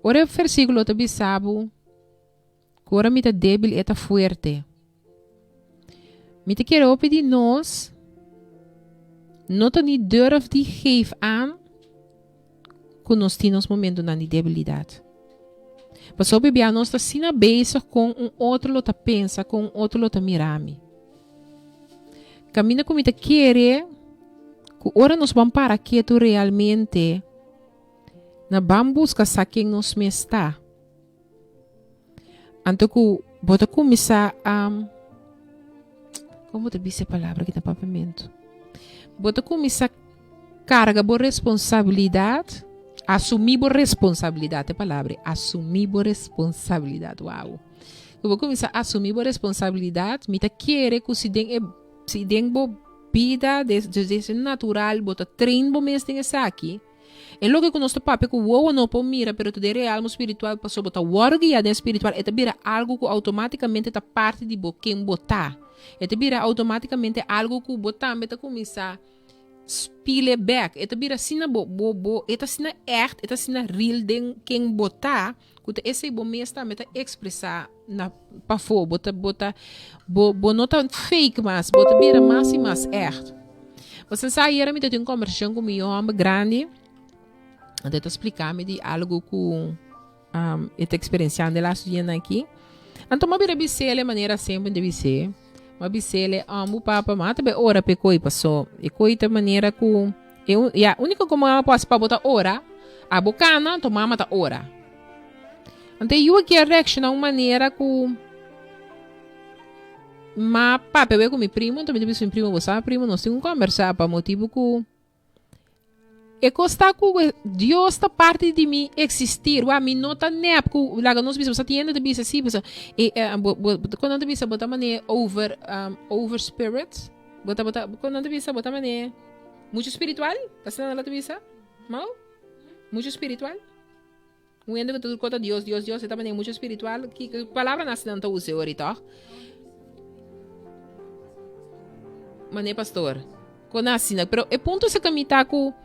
ora e versíkulo ta bisa bo ku ora mi ta débil e ta fuerte. Mi ta kere hopi di nos no ta ni durf di geef aan ku nos tin nos momentunan di debilidat. Pasobra bia nos ta asina bezig kon un otro lo ta pensa, kon un otro lo ta mira mi. Kaminda ku mi ta kere ku ora nos ban para ketu realmente na ban buska sa ken nos mes ta. Anto ku bo ta kuminsá a, kon bo ta bisa e palabra aki na papiamentu? Bo ta kuminsá karga bo responsabilidat, asumí bo responsabilidat, e palabra, asumí bo responsabilidat, wou. Ku bo kuminsá asumí bo responsabilidat, mi ta kere ku si den e si den bo bida desde natural bo ta train bo mes den esaki, e loke ku nos ta papia ku wowo no por mira pero ta den realmo spiritual pasobra bo ta wòrdu guiá den spiritual e ta bira algu ku outomátikamente ta parti di bo ken bo ta. E ta bira outomátikamente algu ku bo tambe ta kuminsá Spile bek. E ta bira asina bo, bo, bo, e ta asina ègt, e ta asina real den ken bo ta, ku ta esei bo mes tambe ta ekspresá na pafó. Bo ta, bo ta, bo, bo no ta fake mas, bo ta bira mas i mas ègt. Pasobra sa ayera mi ta tin un kòmbersashon ku mi yu hòmber grandi, anto e ta splika mi di algu ku e ta eksperensiando e lastu dianan aki. Anto mi a bira bis'el e manera semper mi ta bis'é. M'a bis'ele, Ambu papa, m'a ta bai ora p'e koi paso e koi ta manera ku e un, ya, uniko ku mama por hasi pa bo ta ora, abo kana, anto mama ta ora. Anto e yu aki a reakshoná un manera ku m'a papia wei ku mi primo, anto mi ta bisa mi primo, bo sa primo, nos tin ku kòmbersá pa motibu ku E kos ta ku Dios ta parti di mi eksistir. Wak, mi no ta nèp ku laga nos bisa, bo sa tin hende ta bisa si, bo sa, e, bo, bo, kon nan ta bisa, bo ta manera over, over spirit? Bo ta, bo ta, kon nan ta bisa, bo ta manera muchu spiritual? Ta asina nan ta bisa? Mau? Muchu spiritual? Un hende ku ta tur kota Dios, Dios, Dios, e ta manera muchu spiritual? Ki, ki palabranan asina nan ta usa ori, tòg? Manera pastor. Con asina, pero e punto sa mi ta cu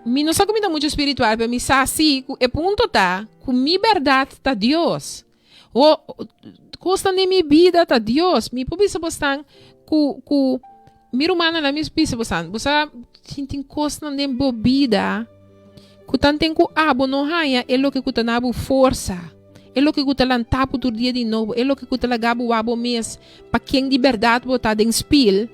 mi no sa cu mi ta mucho spiritual, pero mi sa si cu e punto ta cu mi berdad ta Dios. O cosnan den mi bida ta Dios. Mi por bisa bosnan cu cu mi rumannan mi bisa bosnan, bo sa tin cosnan den bo bida cu tanten cu abo no haya e loke cu ta na bo forsa. E loke ku ta lanta bo tur dia di nobo, e loke ku ta laga bo wak bo mes pa ken di bèrdat bo ta den spil.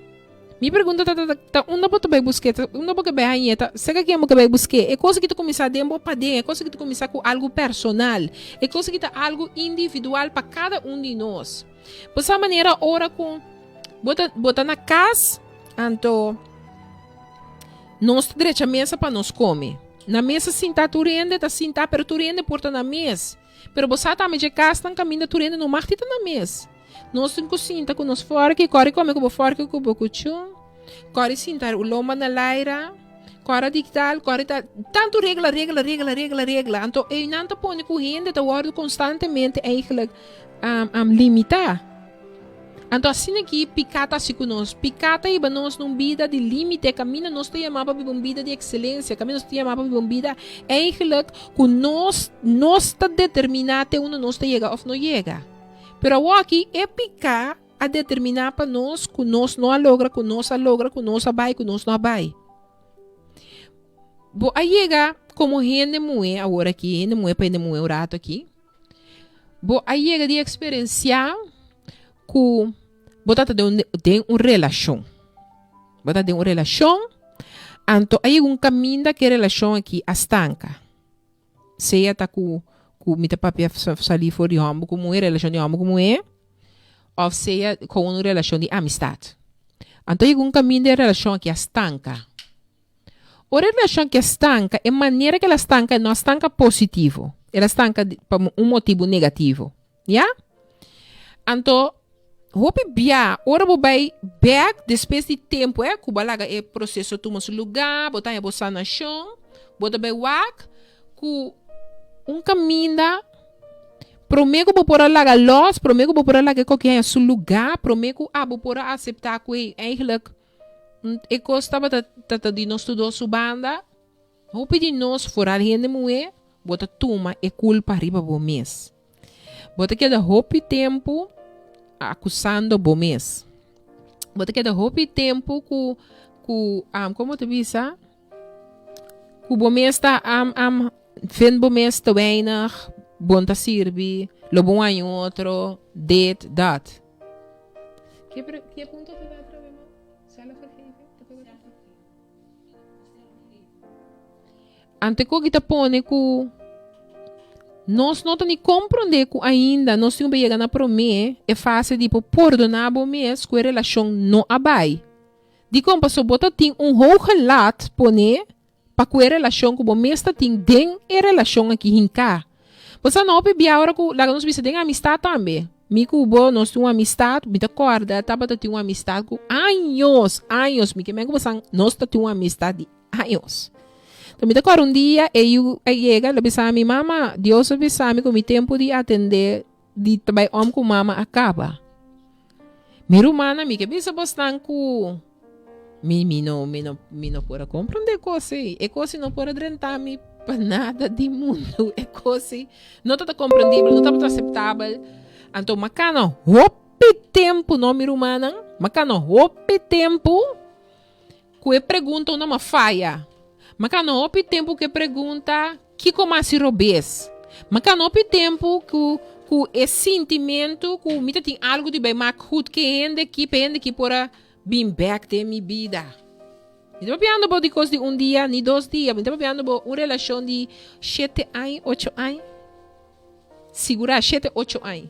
Mi pregunta ta, ta, ta unda bo ta bai busk'é? Ta unda bo ke bai hañ'é? Ta serka ken bo ke bai busk'é? E kos aki ta kuminsá den bo paden, e kos aki ta kuminsá ku algu personal, e kos aki ta algu individual pa kada un di nos. Bo sa manera ora ku bo ta bo ta na kas, anto nos ta drecha mesa pa nos kome. Na mesa sintá tur hende ta sintá, pero tur hende por ta na mes. Pero bo sa tambe dje kasnan kaminda tur hende no mag di ta na mes. Nos tin ku sinta ku nos fòrki, kòre kome ku bo fòrki ku bo kuchú, kòre sinta lomba na laira, kòre di tal, kòre tal. Tantu regla, regla, regla, regla, regla. Anto einan ta pone ku hende ta wòrdu konstantemente eigentlik limitá. Anto asina ki piká ta hasi ku nos. Piká ta hiba nos na un bida di límite, kaminda nos ta yamá pa biba un bida di ekselensia, kaminda nos ta yamá pa biba un bida eigentlik ku nos nos ta determiná te unda nos ta yega òf no yega. Pero awoki e piká a determiná pa nos ku nos no a logra, ku nos a logra, ku nos a bai, ku nos no a bai. Bo a yega komo hende muhé awor aki, hende muhé pa hende muhé un ratu aki. Bo a yega di eksperensiá ku bo ta den den un relashon. Bo ta den un relashon, anto a yega un kaminda ku e relashon aki a stanka. Sea ta ku ku mi ta papia salí for di hòmber ku muhé, relashon di hòmber ku muhé, òf sea ku un relashon di amistat. Anto a yega un kaminda e relashon aki a stanka. Ora e relashon ke stanka, e manera ke el a stanka no a stanka positivo, el a stanka pa un motibu negativo. Ya? Anto, hopi bia, ora bo bai bek despues di tempu, eh, ku bo a laga e proseso tuma su lugá, bo ta haña bo sanashon, bo ta bai wak ku un kaminda promé ku bo por a laga lòs, promé ku bo por a laga e koki haña su lugá, promé ku abo por a aseptá ku ei eigenlijk e kos tabata ta di nos tur dos su banda. Hopi di nos, foral hende muhé, bo ta tuma e kulpa riba bo mes. Bo ta keda hopi tempu akusando bo mes. Bo ta keda hopi tempu ku ku um, komo ta bisa? Ku bo mes ta um, um, vind bo mes te weinig, bo no ta sirbi, lo bo haña un otro, dit, dat. Ke, ke punto ta atrobe, ma? Zelfvergeving? Ante ku ta pone ku nos no ta ni komprondé ku ainda nos tin ku yega na promé e fase di por pordoná bo mes ku e relashon no a bai. Dikon? Pasobra bo ta tin un hoge lat poné pa ku e relashon ku bo mes ta tin den e relashon aki hinká. Bo sa no hopi bia ora ku laga nos bisa den amistat tambe. Mi ku bo nos tin un amistat, mi ta kòrda tabata tin un amistat ku años, años, mi ke men ku bo san nos ta tin un amistat di años. Enton mi ta kòrda un dia e yu a yega el a bisa mi, mama, Dios a bisa mi ku mi tempu di atendé di ta bai òm ku mama a kaba. Mi rumannan mi ke bisa bosnan ku Mi, mi no, mi no, mi no por a comprende e cos ei. E cos ei no por a drenta mi pa nada di mundo. E cos ei no tabata comprendibel, no tabata aceptabel. Anto m'a cana hopi tempo, no mi rumannan, m'a cana hopi tempo cu e pregunta unda m'a faya. M'a cana hopi tempo cu e pregunta kico m'a haci robes. M'a cana hopi tempo cu cu e sintimento cu mi ta tin algo di bay mak goed cu e hende aki, pa e hende aki por a Bin bek den mi bida. Mi ta papiando bo di kos di un dia ni dos dia. Mi ta papiando bo un relashon di shete aña, ocho aña. Sigurá, shete, ocho aña.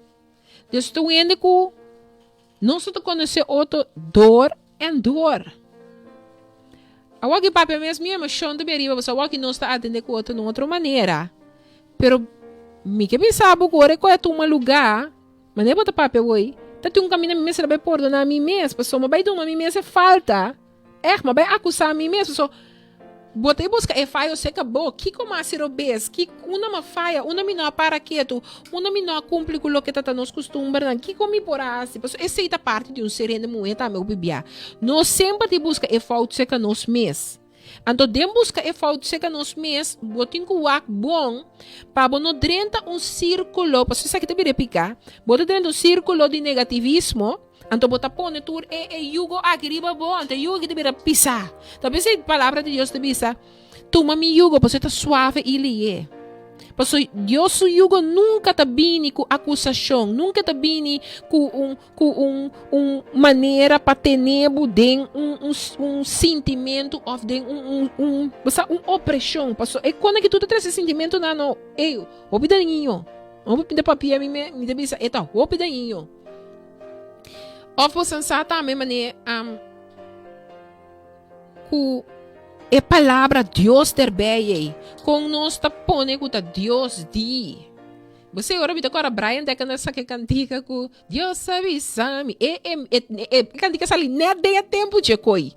Dus ta un hende ku nos ta konosé otro dor en dor. Awor ki papia mes mi emoshon ta bin ariba pasobra awor ki nos ta atendé ku otro na un otro manera. Pero mi ke bisa bo ku ora e kos a tuma lugá. Manera bo ta papia awoi, ta tin un kaminda mi mester a bai pordoná mi mes, pasobra mi bai duna mi mes e falta. Ègt, mi bai akusá mi mes, pasobra bo ta buska e fayo serka bo. Kiko mi a hasi robes? Ki unda mi a faya? Unda mi no a para ketu? Unda mi no a kumpli ku loke ta ta nos kustumbernan? Kiko mi por a hasi? Pasobra esei ta parti di un ser hende muhé tambe hopi bia. Nos semper ta buska e fout serka nos mes. Anto den buska e fout serka nos mes, bo tin ku wak bon pa bo no drenta un sirkulo, pasobra esaki ta bira e piká, bo ta drenta un sirkulo di negativismo, anto bo ta pone tur e e yugo aki riba bo, anto e yugo aki ta bira pisá. Ta p'esei palabra di Dios ta bisa, Tuma mi yugo, pasobra e ta suave i lié. Pasobra Dios su yugo nunka ta bini ku akusashon, nunka ta bini ku un ku un un manera pa tene bo den un un un sintimentu of den un un un bo sa un opreshon paso e kona ki tur ta trese sintimentunan no ey hopi dañino hopi mi ta papia mi me mi ta bisa e ta hopi dañino of bo san sa tambe mane ku e palabra Dios derbei ey kon nos ta pone ku ta Dios di. Bo sey ora mi ta kora Brian Dekker na saka e kantika ku Dios a bisa mi. E e e e kantika sali net den e tempu dje koi.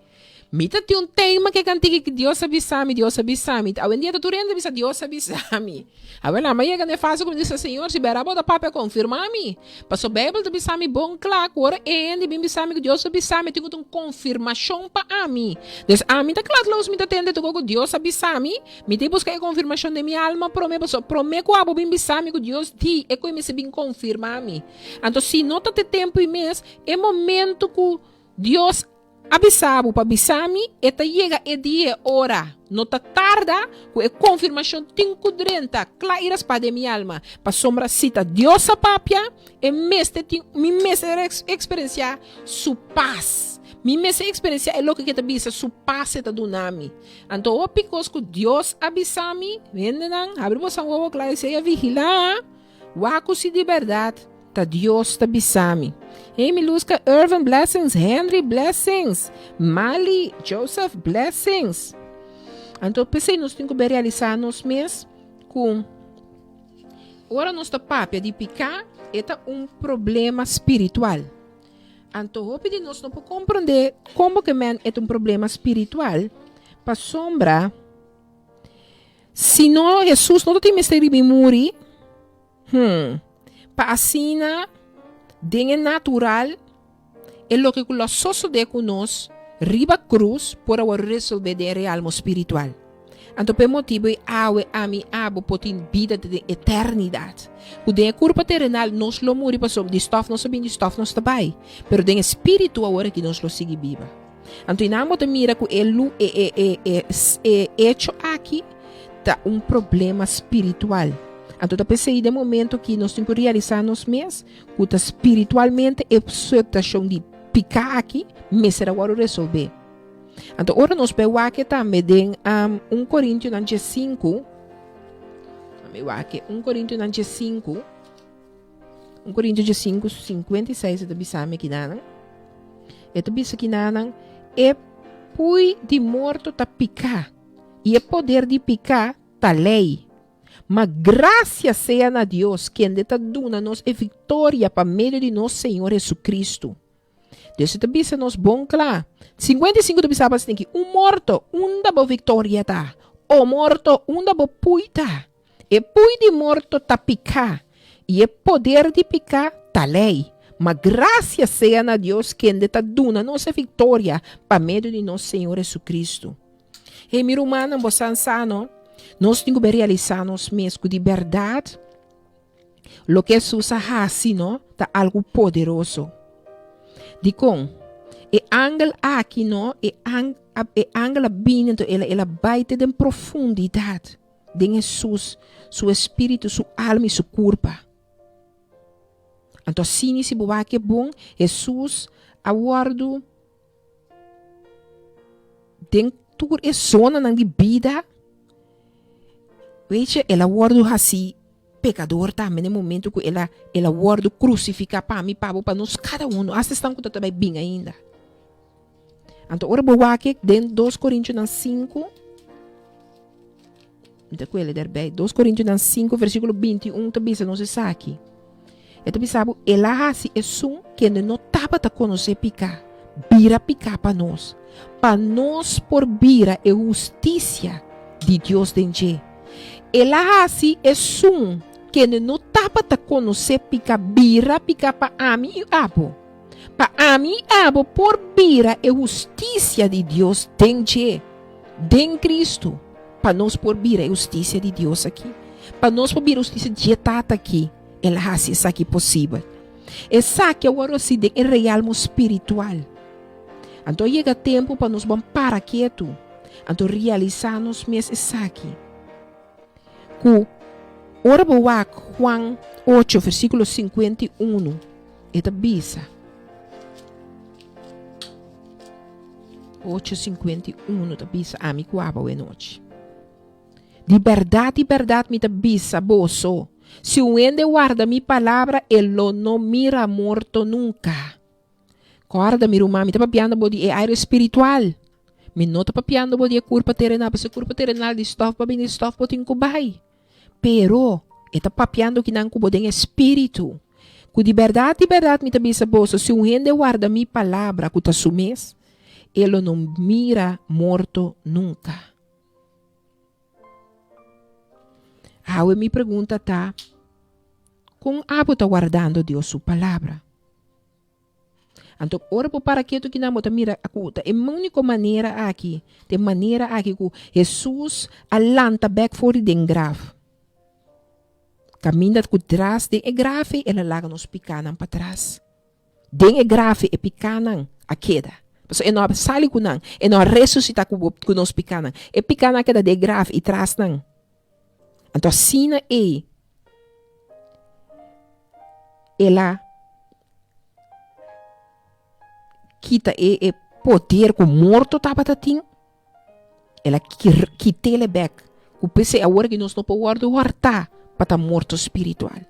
Mi ta tin un tema ku e kantika ku Dios a bisa mi, Dios a bisa mi. Awendia ta tur hende ta bisa Dios a bisa mi. Awel mi a yega na e fase ku mi bisa Señor si bera bo ta papia konfirma mi. Paso Beibel ta bisa mi bon kla ku ora e hende bin bisa mi ku Dios a bisa mi tin ku ta un konfirmashon pa ami. Des ami ta kla los mi ta tende toko ku Dios a bisa mi. Mi ta buska e konfirmashon den mi alma promé, pasobra promé ku abo bin bisa mi ku Dios di, e ku mester bin konfirmá mi. Anto si no ta te tempu i mes, e momentu ku Dios a bisa bo pa bisa mi, e ta yega e dia e ora. No ta tarda ku e konfirmashon tin ku drenta kla i raspá den mi alma, pasobra si ta Dios a papia, e mester tin, mi mester eksperensiá su pas. Mi mester eksperensiá e loke ku e ta bisa, su pas e ta duna mi. Anto hopi kos ku Dios a bisa mi, hendenan, habri boso wowo kla i sea vigilá, wak ku si di bèrdat ta Dios ta bisa mi. Hey Miluska, Irvin, blessings, Henry, blessings, Mali, Joseph, blessings. Anto p'esei nos tin ku be realisá nos mes ku ora nos ta papia di piká e ta un problema spiritual. Anto hopi di nos no por komprondé kon ke men e ta un problema spiritual pasobra si no Hesus no ta tin mester riba i muri. Hmm. Pa asina, den e natural, e loke ku lo sosodé ku nos riba krus por a wòrdu resolvé den e realmo spiritual. Anto pa e motibu ei awe ami i abo por tin bida te den eternidat. Ku den e kurpa terenal nos lo muri pasobra di stòf nos a bini, di stòf nos ta bai. Pero den e spiritu awor aki nos lo sigui biba. Anto i nan bo ta mira ku e lu e e e e e echo aki ta un problema spiritual. Anto ta p'esei den momento ki nos tin ku realisá nos mes ku ta spiritualmente e situashon di piká aki mester a wòrdu resolvé. Anto ora nos bai wak tambe den um, 1 Korintionan 5, mi wak 1 Korintionan 5, 1 Corintio 5, 56 e ta bisa mi kinanan. E ta bisa kinanan, e pui di morto ta piká, i e poder di piká ta lei. Ma gracia sea na Dios, kende ta duna nos e victoria pa medio di nos Señor Jesucristo. Dios ta bisa nos bon kla. 55 ta bisa pa ki un morto, unda bo victoria ta? O morto, unda bo pui ta? E pui di morto ta piká, i e poder di piká ta lei. Ma grasia sea na Dios kende ta duna nos e viktoria pa medio di nos Señor Jesucristo. Hey, mi rumannan, bo san sa no? Nos tin ku be realisá nos mes ku di bèrdat loke Hesus a hasi no ta algu poderoso. Dikon? E angel aki no, e angel a bini anto el a bai te den profundidat. Den Hesus, su espíritu, su alma i su kurpa. Anto asina si bo wak e bon, Hesus a wòrdu den tur e zonanan di bida, weet je, el a wòrdu hasi pekador tambe den momento ku el a el a wòrdu krusifiká pa mi, pa bo, pa nos kada uno, asta esnan ku ta bai bin ainda. Anto ora bo wak den 2 Korintionan 5, mi ta kuele derbij, 2 Korintionan 5 versíkulo 21 ta bisa nos esaki. E ta bisa bo, el a hasi esun kende no tabata konosé piká, bira piká pa nos, pa nos por bira e hustisia di Dios den dje. El a hasi esun kende no tabata konosé piká bira piká pa ami i abo. Pa ami i abo por bira e hustisia di Dios den dje, den Kristu, pa nos por bira e hustisia di Dios aki, pa nos por bira hustisia dje Tata aki, El a hasi esaki posibel. Esaki a wòrdu hasi den e realmo spiritual. Anto a yega tempu pa nos bon para ketu, anto realisá nos mes esaki, ku ora bo wak Juan ocho versíkulo 51, E ta bisa. 8:51 ta bisa ami ku abo awe nochi. Di bèrdat, di bèrdat mi ta bisa boso, si un hende warda mi palabra, e lo no mira morto nunka. Kòrda, mi ruman, mi ta papiando bo di e aire spiritual. Mi no ta papiando bo di e kurpa terenal, pasobra e kurpa terenal di stòf pa bini, di stòf bo tin ku bai. Pero, e ta papiando kinan ku bo den e spiritu. Ku di bèrdat, di bèrdat mi ta bisa boso, si un hende warda mi palabra ku ta su mes, e lo no mira morto nunka. Awe mi pregunta ta, Kon abo ta wardando Dios su palabra? Anto ora bo para ketu kinan bo ta mira ku ta e úniko manera aki, ta e manera aki ku Hesus a lanta bèk for di den graf. Kaminda ku tras den e graf ei el a laga nos pikánan patras. Den e graf ei e pikánan a keda. Pasobra e no a sali ku nan, e no a resusitá ku bo ku nos pikánan. E pikánan a keda den e graf i tras nan. Anto asina ei el a kita e e poder ku morto tabata tin, el a kit'el bek. Ku p'esei awor aki nos no por wòrdu hòrtá pa ta morto spiritual.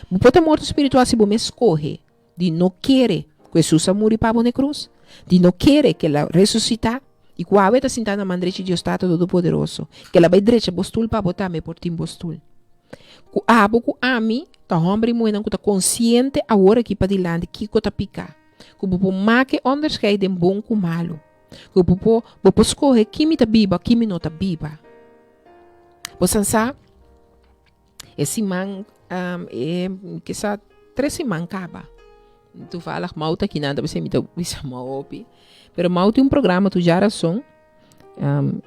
Bo por ta morto spiritual si bo mes skohe di no kere ku Hesus a muri pa bo na e krus, di no kere ku el a resusitá. I ku awe ta sintá na man drechi di Dios Tata Todopoderoso, ku el a bai drecha bo stul pa bo tambe por tin bo stul. Ku abo ku ami ta hòmber i muhénan ku ta konsiente awor aki padilanti kiko ta piká, ku bo por make ònderskei den bon ku malu, ku bo por bo por skohe ki mi ta biba ki mi no ta biba. Bo san sa e siman e kisa tres siman kaba toevallig Mau ta kinan ta bisa mi ta bisa Mau hopi pero Mau tin un programa tu ja rason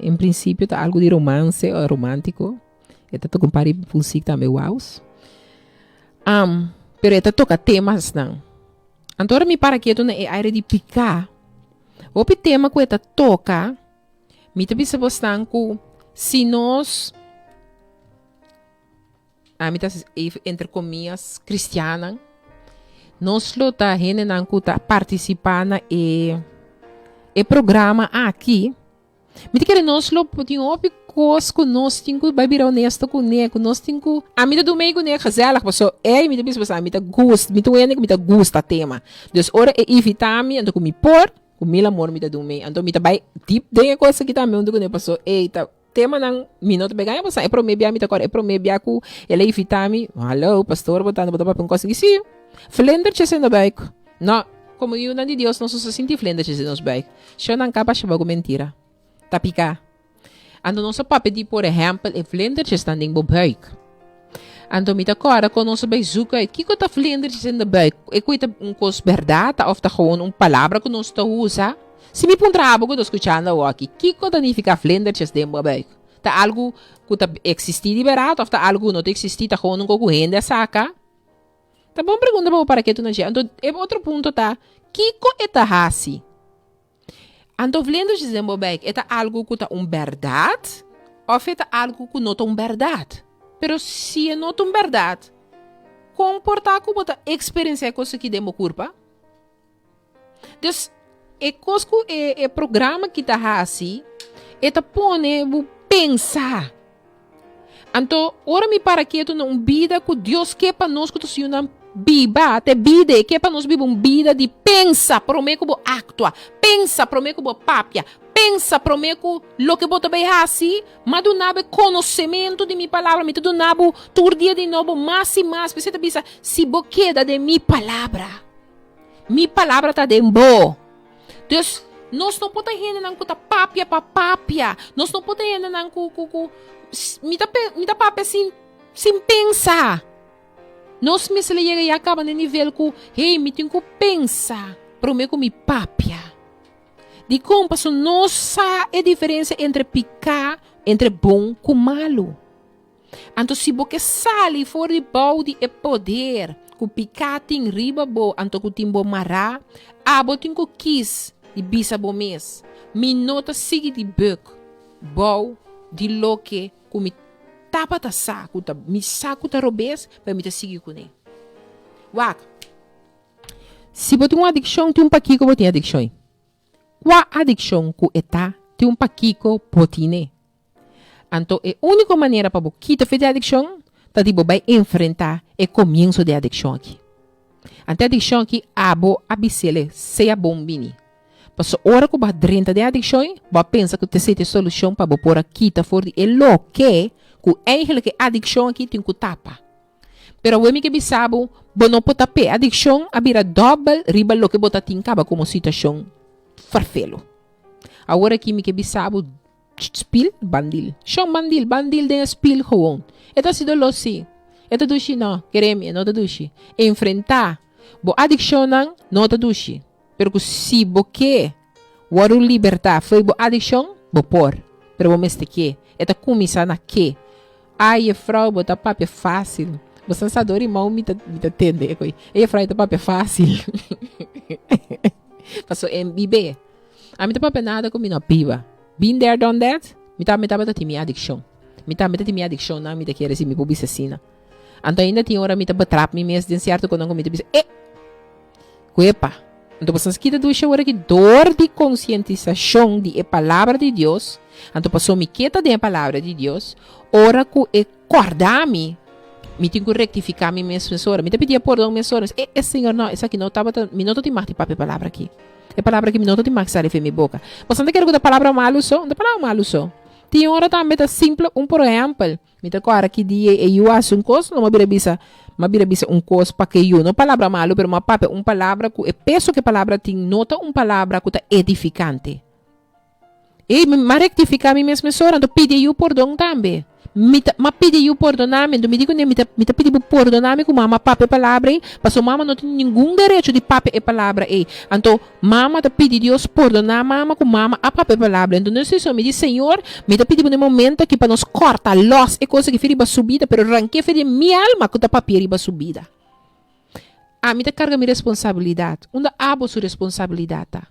en prinsipio ta algu di romance o romantiko. E ta toka un par di muziek tambe waus. Um, pero e ta toka temasnan. Anto ora mi para ketu na e aire di piká, hopi tema ku e ta toka, mi ta bisa bosnan ku si nos, ami ta even entre comillas, kristiannan, nos lo ta hendenan ku ta partisipá na e e programa aki, Mi ta kere nos lo tin hopi kos ku nos tin ku bai bira honesto kuné, ku nos tin ku. Ami ta dun mei kuné gezellig paso ey mi ta bisa pasobra ami ta gust, mi ta un hende ku mi ta gusta tema. Dus ora e invita mi anto ku mi por, ku mil amor mi ta dun mei. Anto mi ta bai dip den e kos aki tambe huntu kuné paso ey ta temanan mi no ta bai gaña pasobra e prome bia mi ta kòrda e prome bia ku el a invita mi, hallo pastor bo ta bo ta papia un kos aki? Si, vlindertjes in de buik. No, komo yunan di Dios nos no sa sinti vlindertjes den nos buik. Shon nan kaba shaba ku mentira. Ta piká. Anto nos a papia di por ehèmpel e vlindertjesnan den bo buik. Anto mi ta kòrda kon nos a bai zoek uit kiko ta vlindertjes in de buik. E ku ta un kos bèrdat òf ta gewoon un palabra ku nos ta usa? Si mi puntra abo ku ta skuchando awoki, kiko ta nifiká vlindertjes den bo buik? Ta algu ku ta eksistí di bèrdat òf ta algu ku no ta eksistí, ta gewoon un kos ku hende a saka? Ta bon pregunta pa bo para ketu na dje. Anto e otro punto ta, kiko e ta hasi? Anto vlindertjes den bo buik, e ta algu ku ta un bèrdat òf e ta algu ku no ta un bèrdat? Pero si e no ta un bèrdat, kon por ta ku bo ta eksperensiá e kos aki den bo kurpa? Dus, e kos ku e e programa aki ta hasi, e ta pone bo pensa. Anto, ora mi para ketu na un bida ku Dios ke pa nos ku ta su yunan biba, ta e bida, e ke pa nos biba un bida di pensa promé ku bo aktua, pensa promé ku bo papia, pensa promé ku loke bo ta bai hasi, m'a duna bo e konosementu di mi palabra, mi ta duna bo tur dia di nobo mas i mas, p'esei ta bisa, si bo keda den mi palabra, mi palabra ta den bo. Dus, nos no por ta hendenan ku ta papia pa papia. Nos no por ta hendenan ku, ku, ku, mi ta, mi ta papia sin, sin pensa. Nos mester a yega ya kaba na e nivel ku, hey, mi tin ku pensa promé ku mi papia. Dikon? Pasobra nos sa e diferensia entre piká, entre bon ku malu. Anto si bo ke sali for di bou di e poder ku piká tin riba bo anto ku tin bo mará, abo tin ku kis di bisa bo mes, Mi no ta sigui di buk bou di loke ku mi tabata sa ku ta mi sa ku ta robes, pero mi ta sigui kuné. Wak, si bo tin un adikshon, tin un pakiko bo tin adikshon. Kua adikshon ku e ta, tin un pakiko bo tine. Anto e úniko manera pa bo kita fe di adikshon ta di bo bai enfrentá e komienso di e adikshon aki. Anto e adikshon aki abo a bis'el sea bon bini. Pasobra ora ku bo a drenta den e adikshon bo a pensa ku t'esei ta e solushon pa bo por a kita for di e loke ku eigenlijk e adikshon aki tin ku tapa. Pero awe mi ke bisa bo, bo no por ta p'e adikshon a bira dòbel riba loke bo ta tin kaba komo situashon ferfelu. Awor aki mi ke bisa bo Spil, bandil. Shon bandil, bandil den e spil gewoon. E ta hasi doló sí. E ta dushi? No, kere mi, e no ta dushi. Enfrentá bo adikshonnan no ta dushi. Pero ku si bo ke wòrdu libertá fo'i bo adikshon, bo por. Pero bo mester ke. E ta kuminsá na ke. Ai, jefrou, bo ta papia fásil. Bo sa sa dor i mou mi ta mi ta tende e koi. E jefrou e ta papia fásil. Paso e bib'é. Ami ta papia nada ku mi no biba. Been there, done that. Mi tambe tabata tin mi adikshon. Mi tambe ta tin mi adikshonnan, mi ta kere si mi por bisa asina. Anto ainda tin ora mi ta betrap mi mes den sierto konan ku mi ta bisa, eh! Kuepa! Anto pasobra nos kita dushi awor aki dor di konsientisashon di e Palabra di Dios, anto pasobra mi ke ta den e Palabra di Dios, ora ku e kòrda mi, mi tin ku rektifiká mi mes mesora. Mi ta pidié pordon mesora. Mi bisa, eh, eh, Señor, no, esaki no tabata, mi no ta tin mag di papia e palabra aki. E palabra ki mi no ta tin mag sali for mi boka. Boso no ta kere ku ta palabra malu so? No ta palabra malu so. Tin ora tambe ta simple un por ehèmpel. Mi ta kòrda ki dia e yu hasi un kos, no m'a bira bisa, m'a bira bisa un kos pa ku e yu. No palabra malu, pero m'a papia un palabra ku e peso ku e palabra tin no ta un palabra ku ta edifikante. Ey, mi m'a rektifiká mi mes mesora, anto pidi e yu pordon tambe. Mi ta, m'a pidi e yu pordoná mi, anto mi di kuné, mi ta, mi ta pidi bo pordoná mi ku mama papia e palabra ei, pasobra mama no tin ningun derecho di papia e palabra ei. Anto, mama ta pidi Dios pordoná mama ku mama a papia e palabra ei. Anto nos esei mi di, Señor, mi ta pidi bo na e momento aki pa nos kòrta lòs e kos aki for riba su bida, pero rank'é for di mi alma ku ta papia riba su bida. Ami ta karga mi responsabilidat. Unda abo su responsabilidat ta?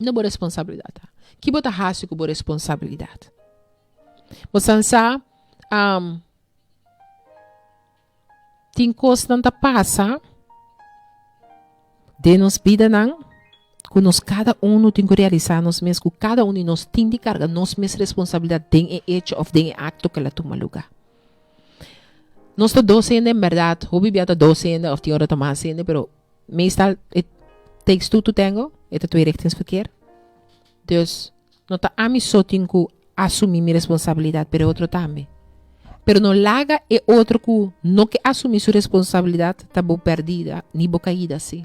No bo responsabilidat ta. Ki bo ta hasi ku bo responsabilidat? Bo san sa, um, tin kosnan ta pasa den nos bidanan ku nos kada unu tin ku realisá nos mes ku kada unu di nos tin di karga nos mes responsabilidat den e echo òf den e akto ku el a tuma lugá. Nos ta dos hende en bèrdat, hopi bia ta dos hende òf tin ora ta mas hende, pero meestal it takes two to tango, e ta tweerichtingsverkeer. Dus no ta ami so tin ku asumí mi responsabilidat, pero e otro tambe. Pero no laga e otro ku no ke asumí su responsabilidat ta bo pèrdida ni bo kaida sí.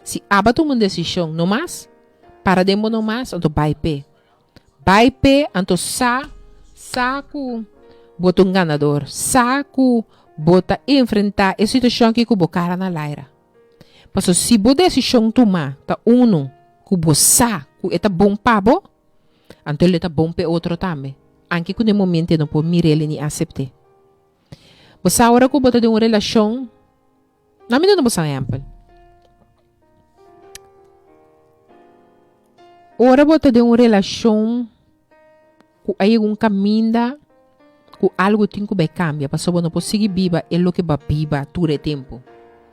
Si aba tuma un desishon no mas, para den bo no mas, anto bai p'e. Bai p'e, anto sa, sa ku bo ta un ganador, sa ku bo ta enfrentá e situashon aki ku bo kara na laira. Pasobra si bo desishon tuma ta unu ku bo sa ku e ta bon pa bo, Anto lo ta bon p'e otro tambe, anke ku den momento e no por mir'el ni asept'é. Bo sa ora ku bo ta den un relashon, na mi duna bo san ehèmpel. Ora bo ta den un relashon ku a yega un kaminda ku algu tin ku bai kambia pasobra bo no por sigui biba e loke bo a biba tur e tempu.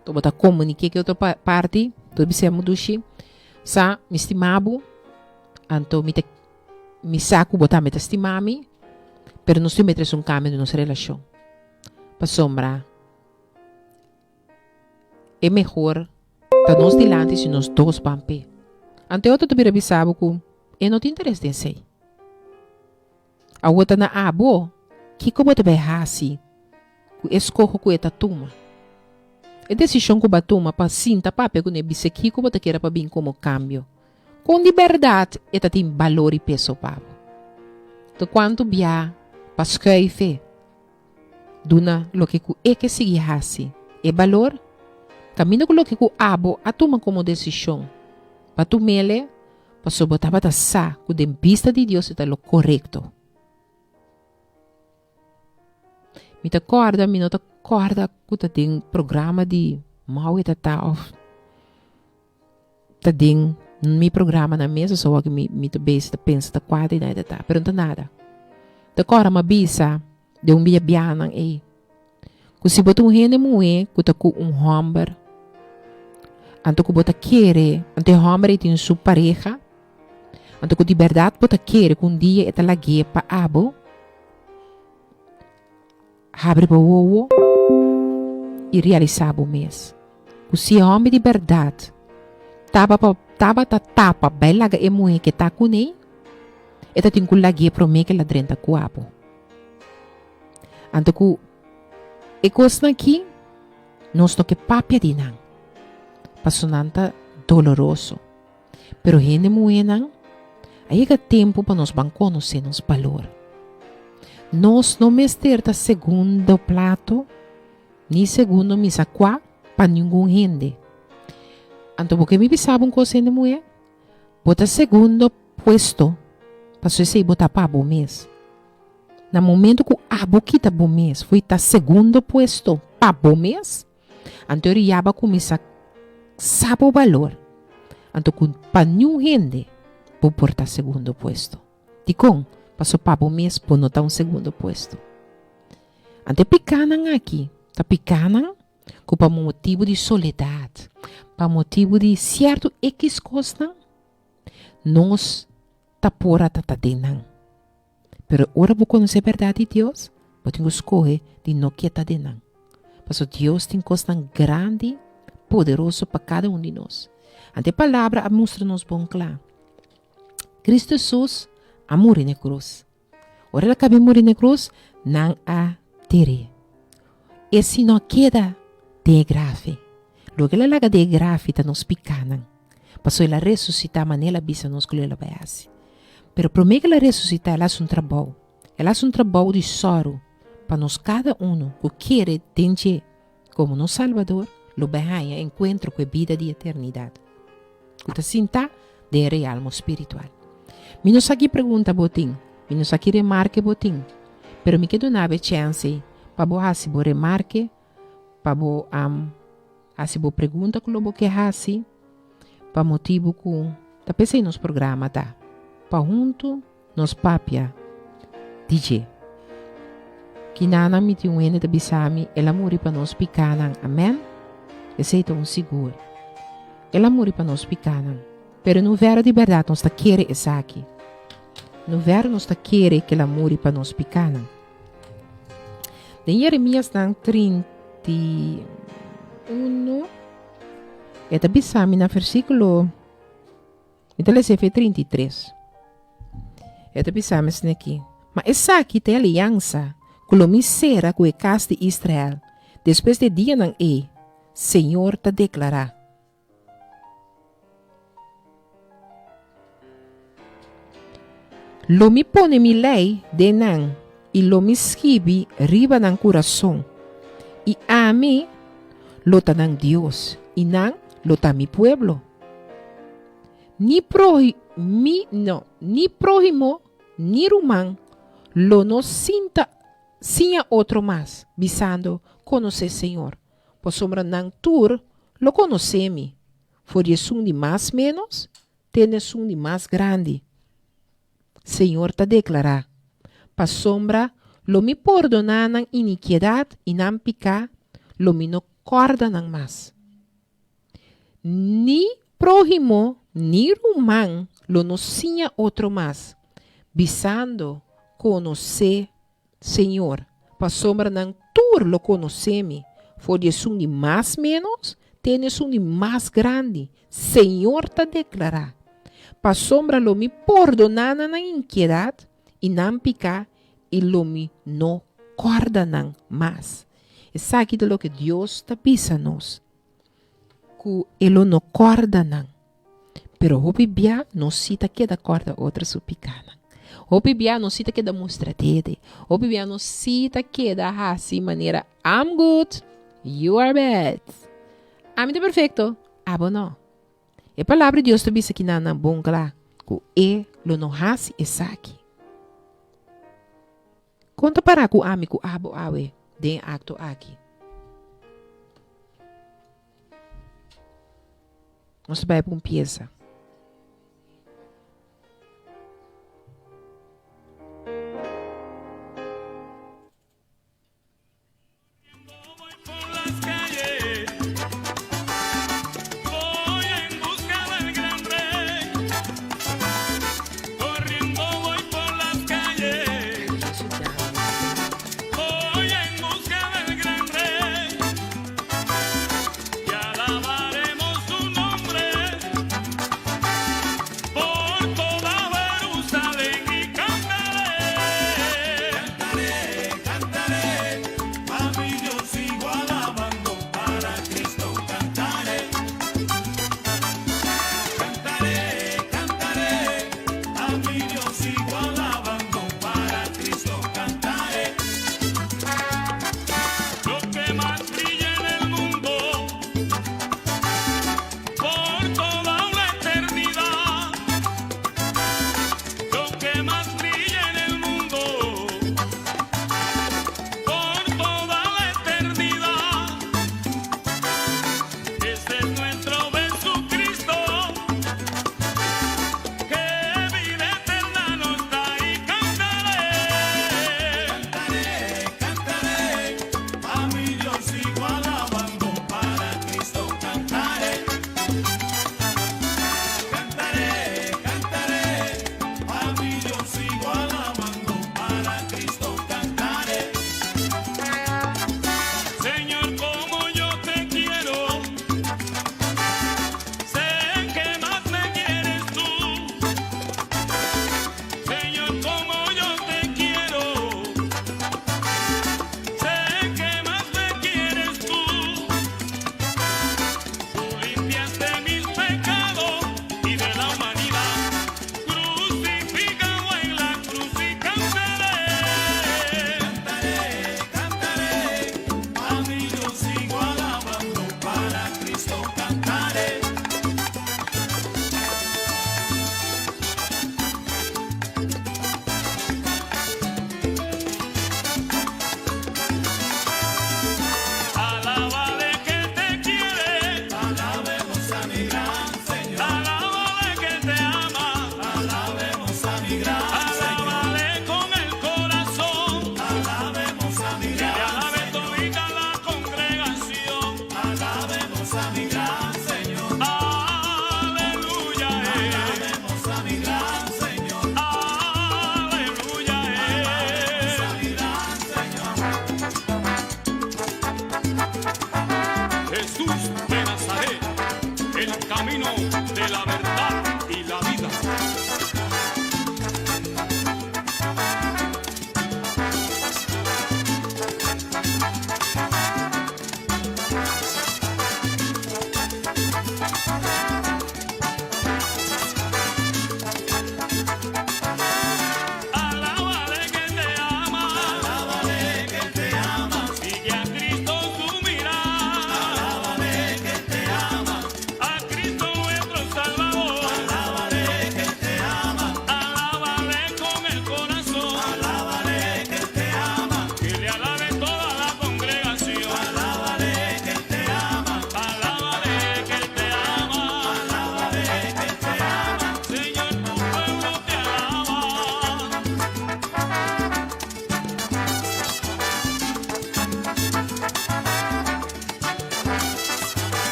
Enton bo ta komuniké ku e otro parti, bo ta bisa e dushi, sa mi stima bo. Anto mi ta mi sa ku bo tambe ta stima mi, pero nos tin mester un kambio den nos relashon. Pasobra e mehor ta nos dilanti si nos dos ban p'e. Anto e otro ta bira bisa bo ku e no tin interes den esei. Awor ta na abo kiko bo ta bai hasi ku e skoho ku e ta tuma. E desishon ku bo a tuma pa sinta papia kuné bisa kiko bo ta kere pa bin komo kambio. Kon di bèrdat e ta tin balor i peso pa bo? Ta kuantu bia pa skuif e duna loke ku e ke sigui hasi e balor? Kaminda ku loke ku abo a tuma komo desishon pa tum'el pasobra bo tabata sa ku den bista di Dios e ta lo korekto. Mi ta kòrda, mi no ta kòrda ku ta den programa di Maui ta ta òf. Ta den mi programa na mesa so wak mi mi ta bes ta pensa ta kua di ta ta pero no ta nada. Ta kora ma bisa den un bia bianan ei ku si bo ta un hende muhé ku ta ku un hòmber anto ku bo ta kere anto e hòmber ei tin su pareha anto ku di bèrdat bo ta kere ku un dia e ta lag'é pa abo. Habri bo wowo i realisá bo mes ku si e hòmber di bèrdat taba pa tabata tapa bai laga e muhé ke ta kuné, e ta tin ku lag'é promé ke el a drenta ku abo. Anto ku e kosnan akí nos no ke papia di nan, pasobra nan ta doloroso. Pero hende muhénan, a yega tempu pa nos ban konosé nos balor. Nos no mester ta segundo plato ni segundo misa kua pa ningun hende. Anto bo ke mi bisa bo un kos hende muhé? Bo ta segundo puesto pasobra esei bo ta pa bo mes. Na momento ku abo kita bo mes fo'i ta segundo puesto pa bo mes, Anto e riaba kuminsá sa bo balor. Anto ku pa niun hende bo por ta segundo puesto. Dikon? Paso pa bo mes bo no ta un segundo puesto. Anto e pikánan aki ta pikánan ku pa motibu di soledat, pa motibu di sierto ekis kosnan, nos ta por a ta ta den nan. Pero ora bo konosé bèrdat di Dios, bo tin ku skohe di no keda den nan. Pasobra Dios tin kosnan grandi, poderoso pa kada un di nos. Anto e palabra a mustra nos bon kla. Kristu Hesus a muri na e krus. Ora el a kaba di muri na e krus, nan a tir'é. E si no a keda den e grafi. Loke el a laga den e grafi ta nos pikánan, pasobra el a resusitá manera el a bisa nos ku lo el a bai hasi. Pero promé ku el a resusitá, el a hasi un trabou. El a hasi un trabou di sòru pa nos kada unu ku kere den dje komo nos Salbador lo bai haña enkuentro ku e bida di eternidat ku ta sintá den e realmo spiritual. Mi no sa ki pregunta bo tin, mi no sa ki remarke bo tin, pero mi ke duna bo e chèns ei pa bo hasi bo remarke, pa bo hasi bo pregunta ku lo bo ke hasi, pa motibu ku ta p'esei nos programa ta, pa huntu Nos papia di dje. Kinanan mi tin un hende ta bisa mi, El a muri pa nos pikánan. Amèn? Esei ta un sigur. El a muri pa nos pikánan. Pero no vèro di bèrdat nos ta kere esaki. No vèro nos ta kere ku el a muri pa nos pikánan. Den Jeremiasnan 31, e ta bisa mi na versíkulo. Mi ta lesa efe 33. E ta bisa mi asina aki, Ma esaki ta e aliansa ku lo mi sera ku e kas di Israel despues di e dianan ei, Señor ta deklará. Lo mi pone mi lei den nan i lo mi skibi riba nan kurason, i ami lo ta nan Dios i nan lo ta mi pueblo. Ni prohi mi no, ni prohimo ni ruman lo no sinta siña otro mas, bisando, Konosé Señor, pasobra nan tur lo konosé mi, for di esun di mas ménos te na esun di mas grandi. Señor ta deklará, Pasobra lo mi pordoná nan inikiedat i nan piká lo mi no kòrda nan mas. Ni próhimo ni ruman lo no siña otro mas, bisando, Konosé Señor, pasobra nan tur lo konosé mi, for di esun di mas ménos te na esun di mas grandi, Señor ta deklará. Pasobra lo mi pordoná nan nan inkiedat i nan piká, i lo mi no kòrda nan mas. Esaki ta loke Dios ta bisa nos. Ku e lo no kòrda nan. Pero hopi bia nos si ta keda kòrda otro su pikánan. Hopi bia nos si ta keda mustra dede. Hopi bia nos si ta keda hasi manera I'm good, you are bad. Ami ta perfekto, abo no. E Palabra di Dios ta bisa kinan nan bon kla ku e lo no hasi esaki. Kon ta para ku ami ku abo awe den e akto aki? Nos ta bai pa un piesa.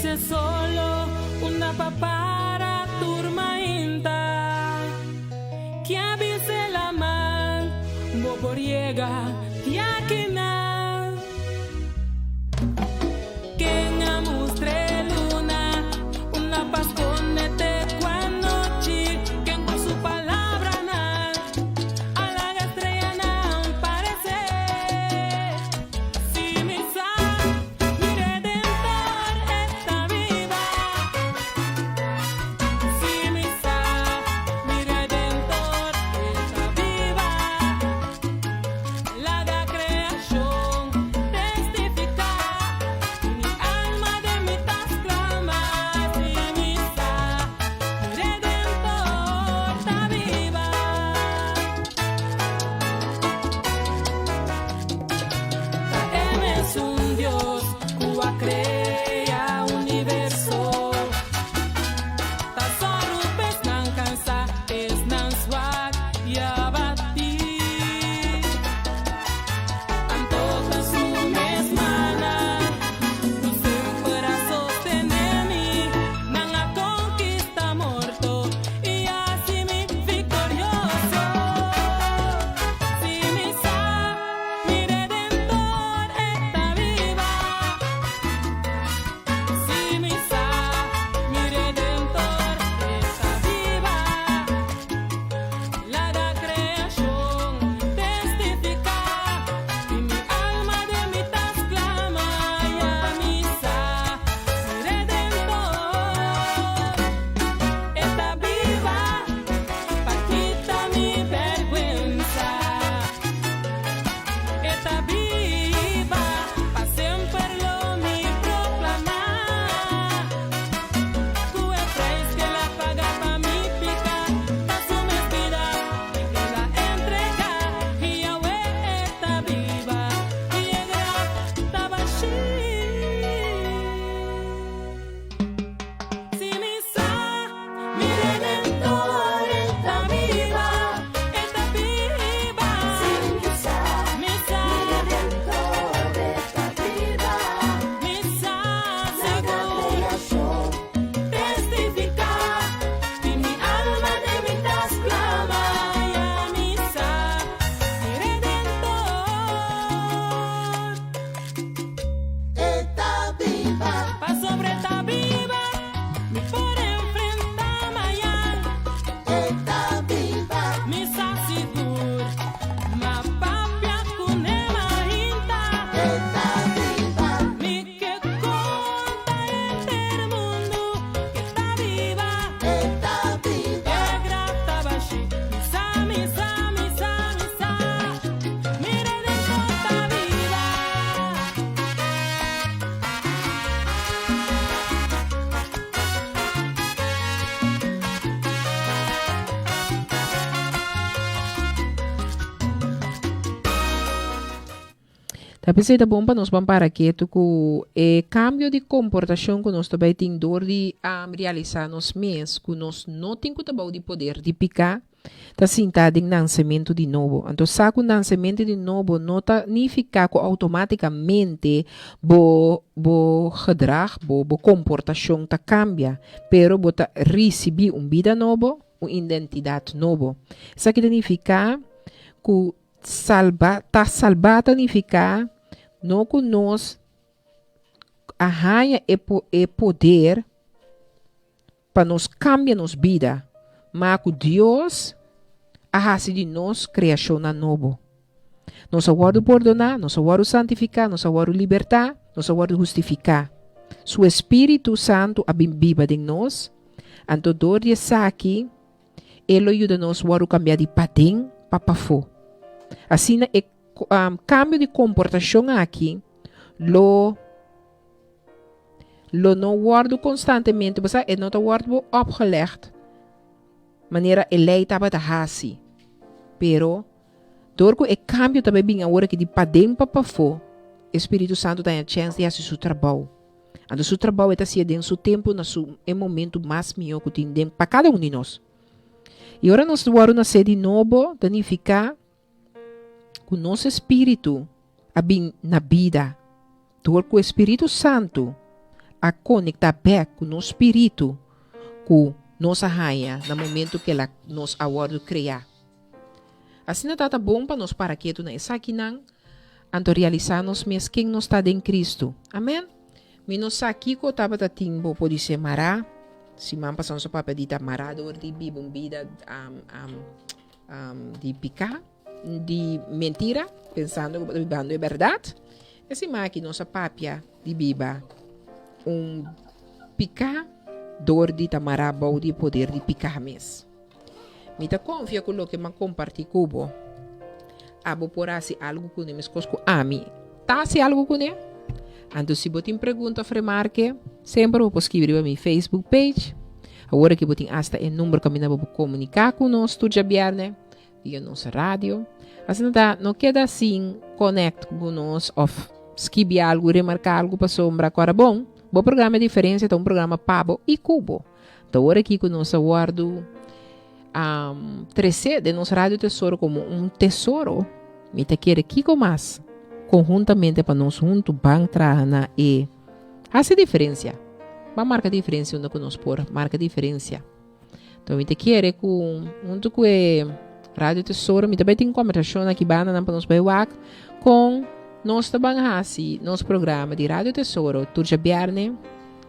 Parece solo una papara turmainta Que avise la man Bo por llega tiakina Ken a mustre luna Una pasconete cuanochi Ken con su palabra na A la estrella na parece Si mi sa Mi redentor está viva Si mi sa mi redentor está viva Laga creacion testifica Mi alma den mi ta sclama Si mi sa mi redentor ta biba Ta e mesun Dios cu a crea universo Ta soru p'esnan cansa, esnan zwak y abatí. Anto ta su mes mannan cu semper a sostene mi. Nan a conquista morto y haci mi victorioso. Si mi sa, mi Redentor e ta biba. Si mi sa, mi Redentor e ta biba. Laga creacion testifica y mi alma den mi ta sclama ya mi sa, mi Redentor e ta biba pa kita mi berguensa. E ta biba pa semper lo mi proclama cu e prijs cu el a paga pa mi pica ta su mes bida el a entrega y awe e ta biba y e graf ta bashi. Si mi sa, mi Redentor e ta biba, e ta biba. Si mi sa, Mi sa, mi Redentor e ta biba. Mi sa Laga sigur creacion testifica y mi alma den mi ta sclama ya mi sa, mi Redentor. E ta biba. Pasobra e ta biba, mi por enfrenta mañan. E ta biba. Mi sa sigur, m'a papia cu ne mainta. E ta biba. Mi ke conta henter mundo cu e ta biba. E ta biba. E graf ta bashi. Mi sa, mi sa, mi sa, mi sa. Mi Redentor ta biba. Ta p'esei ta bon pa nos ban para ketu ku e kambio di komportashon ku nos ta bai tin dor di realisá nos mes ku nos no tin ku ta bou di poder di piká, ta sinta den nansementu di nobo. Anto sa ku nansementu di nobo no ta nifiká ku outomátikamente bo bo gedrag, bo bo komportashon ta kambia, pero bo ta risibí un bida nobo, un identidat nobo. Esaki ta nifiká ku salba ta salbá ta nifiká no ku nos a haña e e poder pa nos kambia nos bida, ma ku Dios a hasi di nos kreashonnan nobo. Nos a wòrdu pordoná, nos a wòrdu santifiká, nos a wòrdu libertá, nos a wòrdu hustifiká. Su Espíritu Santu a bin biba den nos, anto dor di esaki E lo yuda nos wòrdu kambiá di paden pa pafó. Asina e kambio di komportashon aki lo lo no wòrdu konstantemente, bo sa, e no ta wòrdu opgelegd manera e lei tabata hasi. Pero, dor ku e kambio ta bai bin awor aki di paden pa pafó, e Spiritu Santu ta haña chèns di hasi su trabou. Anto su trabou e ta hasié den su tempu na su e momentu mas mihó ku tin den pa kada un di nos. I ora nos wòrdu nasé di nobo ta nifiká ku nos espíritu a bin na bida dor ku e Spiritu Santu. a konektá bèk ku nos spiritu ku nos a haña na momentu ku el a nos a wòrdu kreá. Asina ta ta bon pa nos para ketu na esakinan, anto realisá nos mes ken nos ta den Kristu. Amèn! Mi no sa kiko tabata tin bo podisé mará. Siman pasá nos a papia di ta mará dor di biba un bida di piká, di mentira, pensando ku bo ta bibando e bèrdat. E siman aki nos a papia di biba un piká dor di ta mará bou di e poder di piká mes. Mi ta konfia ku loke m'a kompartí ku bo, abo por hasi algu kuné meskos ku ami ta hasi algu kuné. Anto si bo tin pregunta òf remarke, semper bo por skibi riba mi Facebook page. Awor aki bo tin asta e number kaminda bo por komuniká ku nos tur djabièrnè via nos radio. Asina ta, no keda sin connect ku nos òf skibi algu, remarká algu pasobra ku ora bon, bo programa e Diferensia ta un programa pa bo i ku bo. Ta ora aki ku nos a wòrdu tresé den nos Radio Tesoro komo un tesoro, mi ta kere kiko mas konhuntamente pa nos huntu ban traha na e hasi diferensia, ban marka diferensia unda ku nos por marka diferensia. Enton mi ta kere ku huntu ku e Radio Tesoro mi ta bai tin kombersashon aki bandanan pa nos bai wak kon nos ta ban hasi nos programa di Radio Tesoro tur djabièrnè.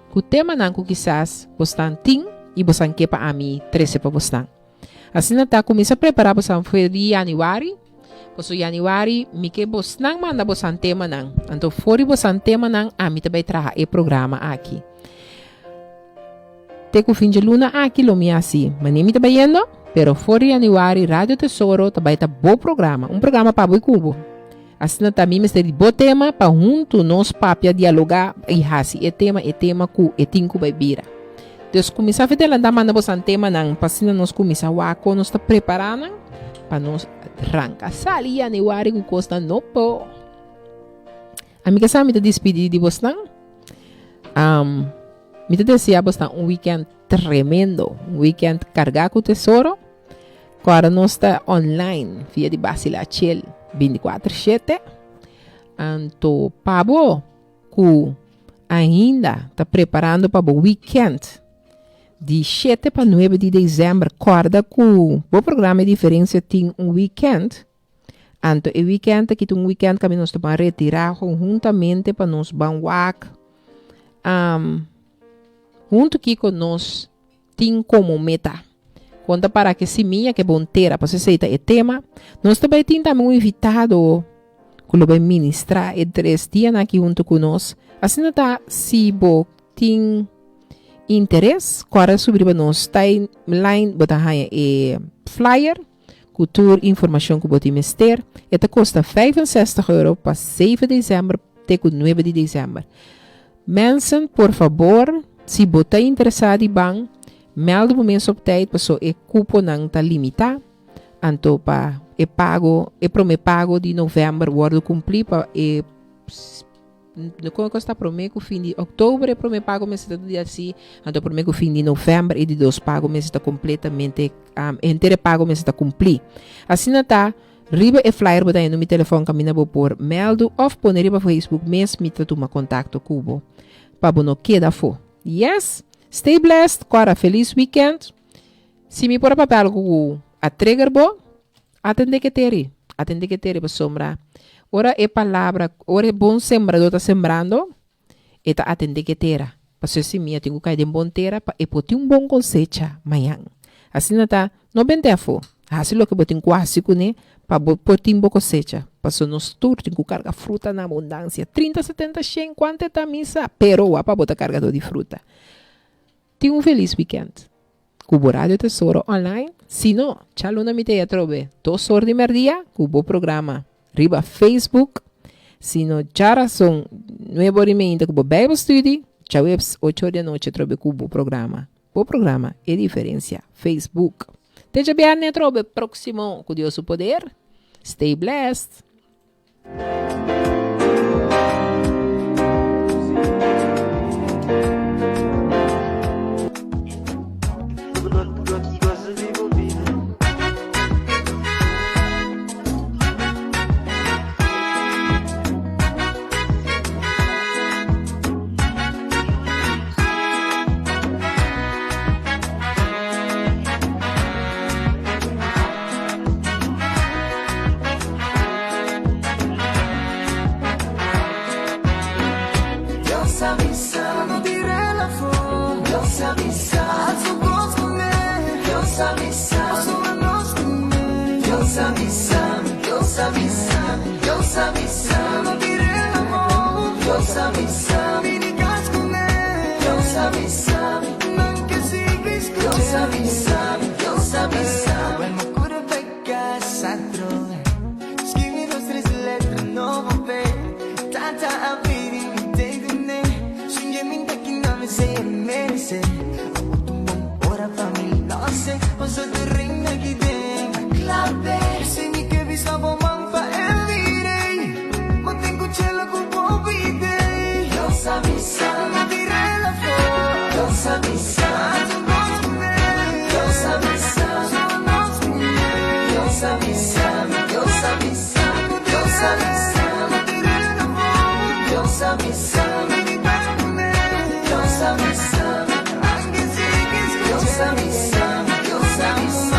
Ku temanan ku kisas bosnan tin i bosan ke pa ami trese pa bosnan. Asina ta, kuminsá prepará bosan for di yanüari, pasobra yanüari mi ke bosnan manda bosan temanan. Anto for di bosan temanan ami ta bai traha e programa aki. Te ku fin dje luna aki lo mi hasi manera mi ta bai yendo, pero for di yanüari Radio Tesoro ta bai ta bo programa, un programa pa bo i ku bo. Asina ta mi mester di bo tema pa huntu nos papia, dialogá i hasi e tema e tema ku e tin ku bai bira. Dus kuminsá fi delantá manda bosan temanan pa asina nos kuminsá wak kon nos ta prepará nan pa nos ranka sali yanüari ku kosnan nobo. Ami ke sa mi ta dispidí di bosnan. Mi ta deseá bosnan un weekend tremendo, un weekend kargá ku tesoro. Kòrda nos ta online via di Basila Chel 24 shete. Anto pa bo ku ainda ta preparando pa bo weekend di shete pa nuebe di desèmber, kòrda ku bo programa e diferensia tin un weekend. Anto e weekend aki ta un weekend kaminda nos ta ban retirá konhuntamente pa nos ban wak huntu kiko nos tin komo meta. Kon ta para ke simia ke bon tera, pasobra esei ta e tema. Nos ta bai tin tambe un invitado ku lo bai ministrá e tres dianan aki huntu ku nos. Asina ta si bo tin interes, kòrda subi riba nos timeline bo ta haña e flyer ku tur informashon ku bo tin mester. E ta kosta 65 euro pa 7 desèmber te ku 9 di desèmber. Mensen, por fabor, si bo ta interesá di ban, mèldu bo mes op tijd paso e kuponan ta limitá, anto pa e pago, e promé pago di novèmber wòrdu kumplí pa e, kon e kos ta promé ku fin di òktober e promé pago mester ta di hasi, anto promé ku fin di novèmber e di dos pago mester ta kompletamente, henter e pago mester ta kumplí. Asina ta. Riba e flyer bo ta hende mi telefòn kaminda bo por mèldu òf pone riba Facebook mes mi ta tuma kontakto ku bo pa bo no keda afó. Yes! Stay blessed, kòrda felis weekend. Si mi por a papia algu ku a trigger bo, atendé ke teri, atendé ke teri pasobra ora e palabra, ora e bon sembradó ta sembrando, E ta atendé ku e tera, pasobra e simia tin ku kai den bon tera pa e por tin un bon kosecha mañan. Asina ta, no bent'é afó, hasi loke bo tin ku hasi kuné pa bo por tin bo kosecha, pasobra nos tur tin ku karga fruta na abundansia, trinta, setenta, shen, kuantu e ta mi sa, pero wak pa bo ta kargadó di fruta. Tin un felis wikènt ku bo Radio Tesoro online, si no, djaluna mi ta e atrobe dos or di mèrdia ku bo programa riba Facebook, si no djarason nuebe or i meinta ku bo Bijbelstudie, djaweps ocho or di anochi atrobe ku bo programa, bo programa E Diferencia Facebook. Te djabièrnè atrobe próksimo ku Dios su poder. Stay blessed! Dios avisa, Dios avisa, Dios avisa. Dios avisa, Dios avisa, Dios avisa, Dios avisa. Dios avisa, Dios avisa, Dios avisa, Dios avisa, Dios avisa, Dios avisa, Dios avisa, Dios avisa, Dios avisa, Dios avisa.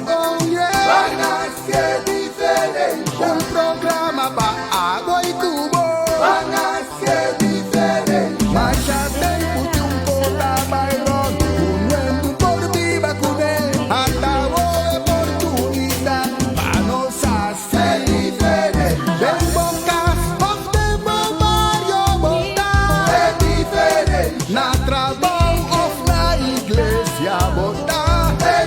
Oh yeah. Ban haci diferencia. Un programa pa abo y cu bo. Ban haci diferencia. Masha tempo di un cota bailón. Un mundo por biba cu ne. Ata oportunidad pa nos haci diferencia. Den bo cas of den bo bario bo ta. Diferencia. Na trabou of na iglesia bo ta.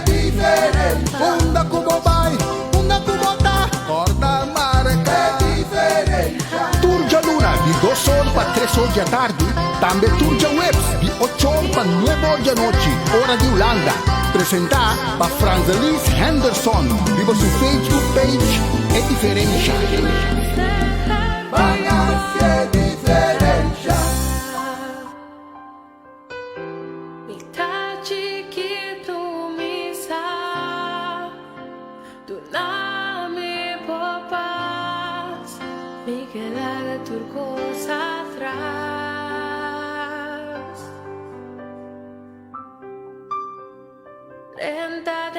Diferencia. Unda cu bo bay, unda cu bo ta, corda marca diferencia. Tur djaluna di 2 or pa 3 or di atardi, tambe tur djaweps di 8 or pa 9 or di anochi, ora di Hulanda. Presentá pa Franzelis Henderson riba su Facebook page E Diferensha. Ban hasi diferensha. Mi ta chikitu mi sa Duna mi bo pas Mi ke laga tur kos atras. Drenta.